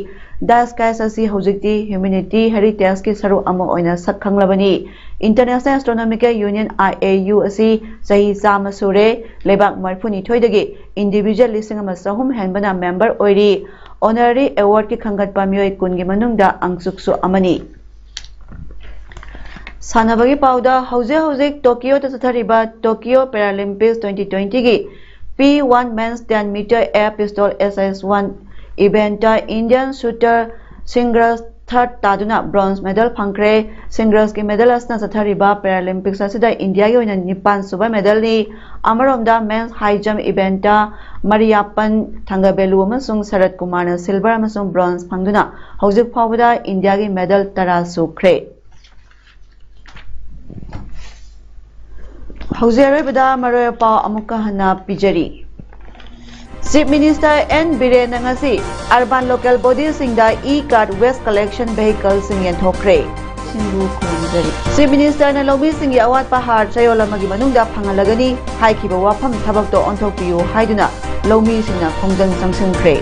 ꯗ ꯁ꯭ꯀꯥꯏꯁ ꯑꯁꯤ ꯍꯧꯖꯤꯛꯇꯤ ꯍ꯭ꯌꯨꯃꯦꯅꯤꯇꯤ ꯍꯦꯔꯤꯇꯦꯖꯀꯤ ꯁꯔꯨꯛ ꯑꯃ ꯑꯣꯏꯅ ꯁꯛ ꯈꯪꯂꯕꯅꯤ꯫ International astronomical union, I A U, ꯑꯁꯤ ꯆꯍꯤ ꯆꯥꯝꯃ ꯁꯨꯔꯦ꯫ ꯂꯩꯕꯥꯛ ꯃꯔꯤꯐꯨꯅꯤꯊꯣꯏꯗꯒꯤ ꯏꯟꯗꯤꯚꯤꯖꯨꯋꯦꯜ ꯂꯤꯁꯤꯡ ꯑꯃ ꯆꯍꯨꯝ ꯍꯦꯟꯕꯅ ꯃꯦꯝꯕꯔ ꯑꯣꯏꯔꯤ꯫ ꯑꯣꯅꯔꯔꯤ ꯑꯦꯋꯥꯔꯗꯀꯤ ꯈꯟꯒꯠꯄ ꯃꯤꯑꯣꯏ ꯀꯨꯟꯒꯤ ꯃꯅꯨꯡꯗ ꯑꯪꯁꯨꯛꯁꯨ ꯑꯃꯅꯤ꯫ ꯁꯥꯟꯅꯕꯒꯤ ꯄꯥꯎꯗ, ꯍꯧꯖꯤꯛ ꯍꯧꯖꯤꯛ ꯇꯣꯀꯤꯌꯣꯗ ꯆꯠꯊꯔꯤꯕ ꯇꯣꯀꯤꯌꯣ ꯄꯦꯔꯥꯂꯤꯝꯄꯤꯛꯁ twenty twenty ꯒꯤ P one Men's ten meter air pistol S S one event ꯇ ꯏꯟꯗꯤꯌꯟ ꯁꯨꯇꯔ ꯁꯤꯡꯒ꯭ꯔꯁ ꯊꯔꯗ ꯇꯥꯗꯨꯅ ꯕ꯭ꯔꯣꯟꯖ ꯃꯦꯗꯜ ꯐꯪꯈ꯭ꯔꯦ꯫ ꯁꯤꯡꯒ꯭ꯔꯁꯀꯤ ꯃꯦꯗꯜ ꯑꯁꯤꯅ ꯆꯠꯊꯔꯤꯕ ꯄꯦꯔꯥꯂꯤꯝꯄꯤꯛꯁ ꯑꯁꯤꯗ ꯏꯟꯗꯤꯌꯥꯒꯤ ꯑꯣꯏꯅ ꯅꯤꯄꯥꯟ ꯁꯨꯕ ꯃꯦꯗꯜꯅꯤ꯫ ꯑꯃꯔꯣꯝꯗ ꯃꯦꯟꯁ ꯍꯥꯏ ꯖꯝꯞ ꯏꯚꯦꯟꯠꯇ ꯃꯔꯤꯌꯥꯄꯟ ꯊꯪꯒꯕꯦꯂꯨ ꯑꯃꯁꯨꯡ ꯁꯔꯠ ꯀꯨꯃꯥꯔꯅ ꯁꯤꯜꯚꯔ ꯑꯃꯁꯨꯡ ꯕ꯭ꯔꯣꯟꯖ ꯐꯪꯗꯨꯅ ꯍꯧꯖꯤꯛ ꯐꯥꯎꯕꯗ ꯏꯟꯗꯤꯌꯥꯒꯤ ꯃꯦꯗꯜ ꯇꯔꯥ ꯁꯨꯈ꯭ꯔꯦ꯫ ꯍꯧꯖꯤꯛ ꯑꯔꯣꯏꯕꯗ ꯃꯔꯨꯑꯣꯏꯕ ꯄꯥꯎ ꯑꯃꯨꯛꯀ ꯍꯟꯅ ꯄꯤꯖꯔꯤ꯫ ꯆꯤꯐ ꯃꯤꯅꯤꯁꯇꯔ ꯑꯦꯟ ꯕꯤꯔꯦꯟꯅ ꯉꯁꯤ urban local ꯕꯣꯗꯤꯁꯤꯡꯗ E cart waste collection ꯚꯦꯍꯤꯀꯜꯁꯤꯡ ꯌꯦꯟꯊꯣꯛꯈ꯭ꯔꯦ꯫ ꯁꯤꯡꯕꯨ ꯈꯨꯔꯨꯝꯖꯔꯤ꯫ Chief ꯃꯤꯅꯤꯁꯇꯔꯅ ꯂꯧꯃꯤꯁꯤꯡꯒꯤ ꯑꯋꯥꯠꯄ ꯍꯥꯔ ꯆꯌꯣꯜ ꯑꯃꯒꯤ ꯃꯅꯨꯡꯗ ꯐꯪꯍꯜꯂꯒꯅꯤ ꯍꯥꯏꯈꯤꯕ ꯋꯥꯐꯝ ꯊꯕꯛꯇ ꯑꯣꯟꯊꯣꯛꯄꯤꯌꯨ ꯍꯥꯏꯗꯨꯅ ꯂꯧꯃꯤꯁꯤꯡꯅ ꯈꯣꯡꯖꯪ ꯆꯪꯁꯤꯟꯈ꯭ꯔꯦ꯫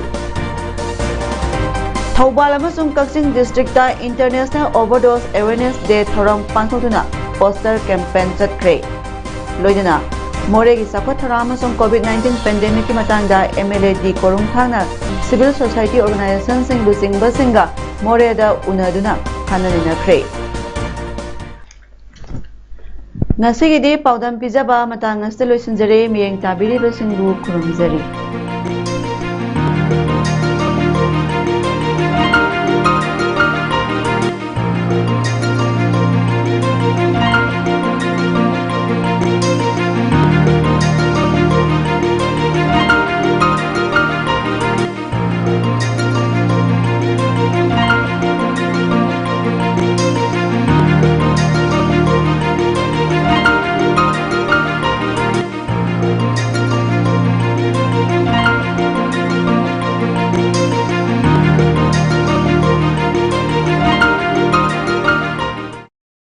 ꯊꯧꯕꯥꯜ ꯑꯃꯁꯨꯡ ꯀꯛꯆꯤꯡ district International Overdose Awareness Day ꯊꯧꯔꯝ ꯄꯥꯡꯊꯣꯛꯇꯨꯅ ꯄꯣꯁꯇꯔ ꯀꯦꯝꯄꯦꯟ ꯆꯠꯈ꯭ꯔꯦ꯫ ꯂꯣꯏꯅꯅ ꯃꯣꯔꯦꯒꯤ ꯆꯥꯎꯈꯠ ꯊꯧꯔꯥꯡ ꯑꯃꯁꯨꯡ COVID nineteen pandemicꯀꯤ ꯃꯇꯥꯡꯗ MLA ꯗꯤ ꯀꯣꯔꯨꯝꯊꯥꯡꯅ civil society organizationꯁꯤꯡ ꯂꯨꯆꯤꯡꯕꯁꯤꯡꯒ ꯃꯣꯔꯦꯗ ꯎꯅꯗꯨꯅ ꯈꯟꯅ ꯅꯩꯅꯈ꯭ꯔꯦ꯫ ꯉꯁꯤꯒꯤꯗꯤ ꯄꯥꯎꯗꯝ ꯄꯤꯖꯕ ꯃꯇꯥꯡ ꯑꯁꯤꯗ ꯂꯣꯏꯁꯤꯟꯖꯔꯦ꯫ ꯃꯤꯠꯌꯦꯡ ꯇꯥꯕꯤꯔꯤꯕꯁꯤꯡꯕꯨ ꯈꯨꯔꯨꯝꯖꯔꯤ꯫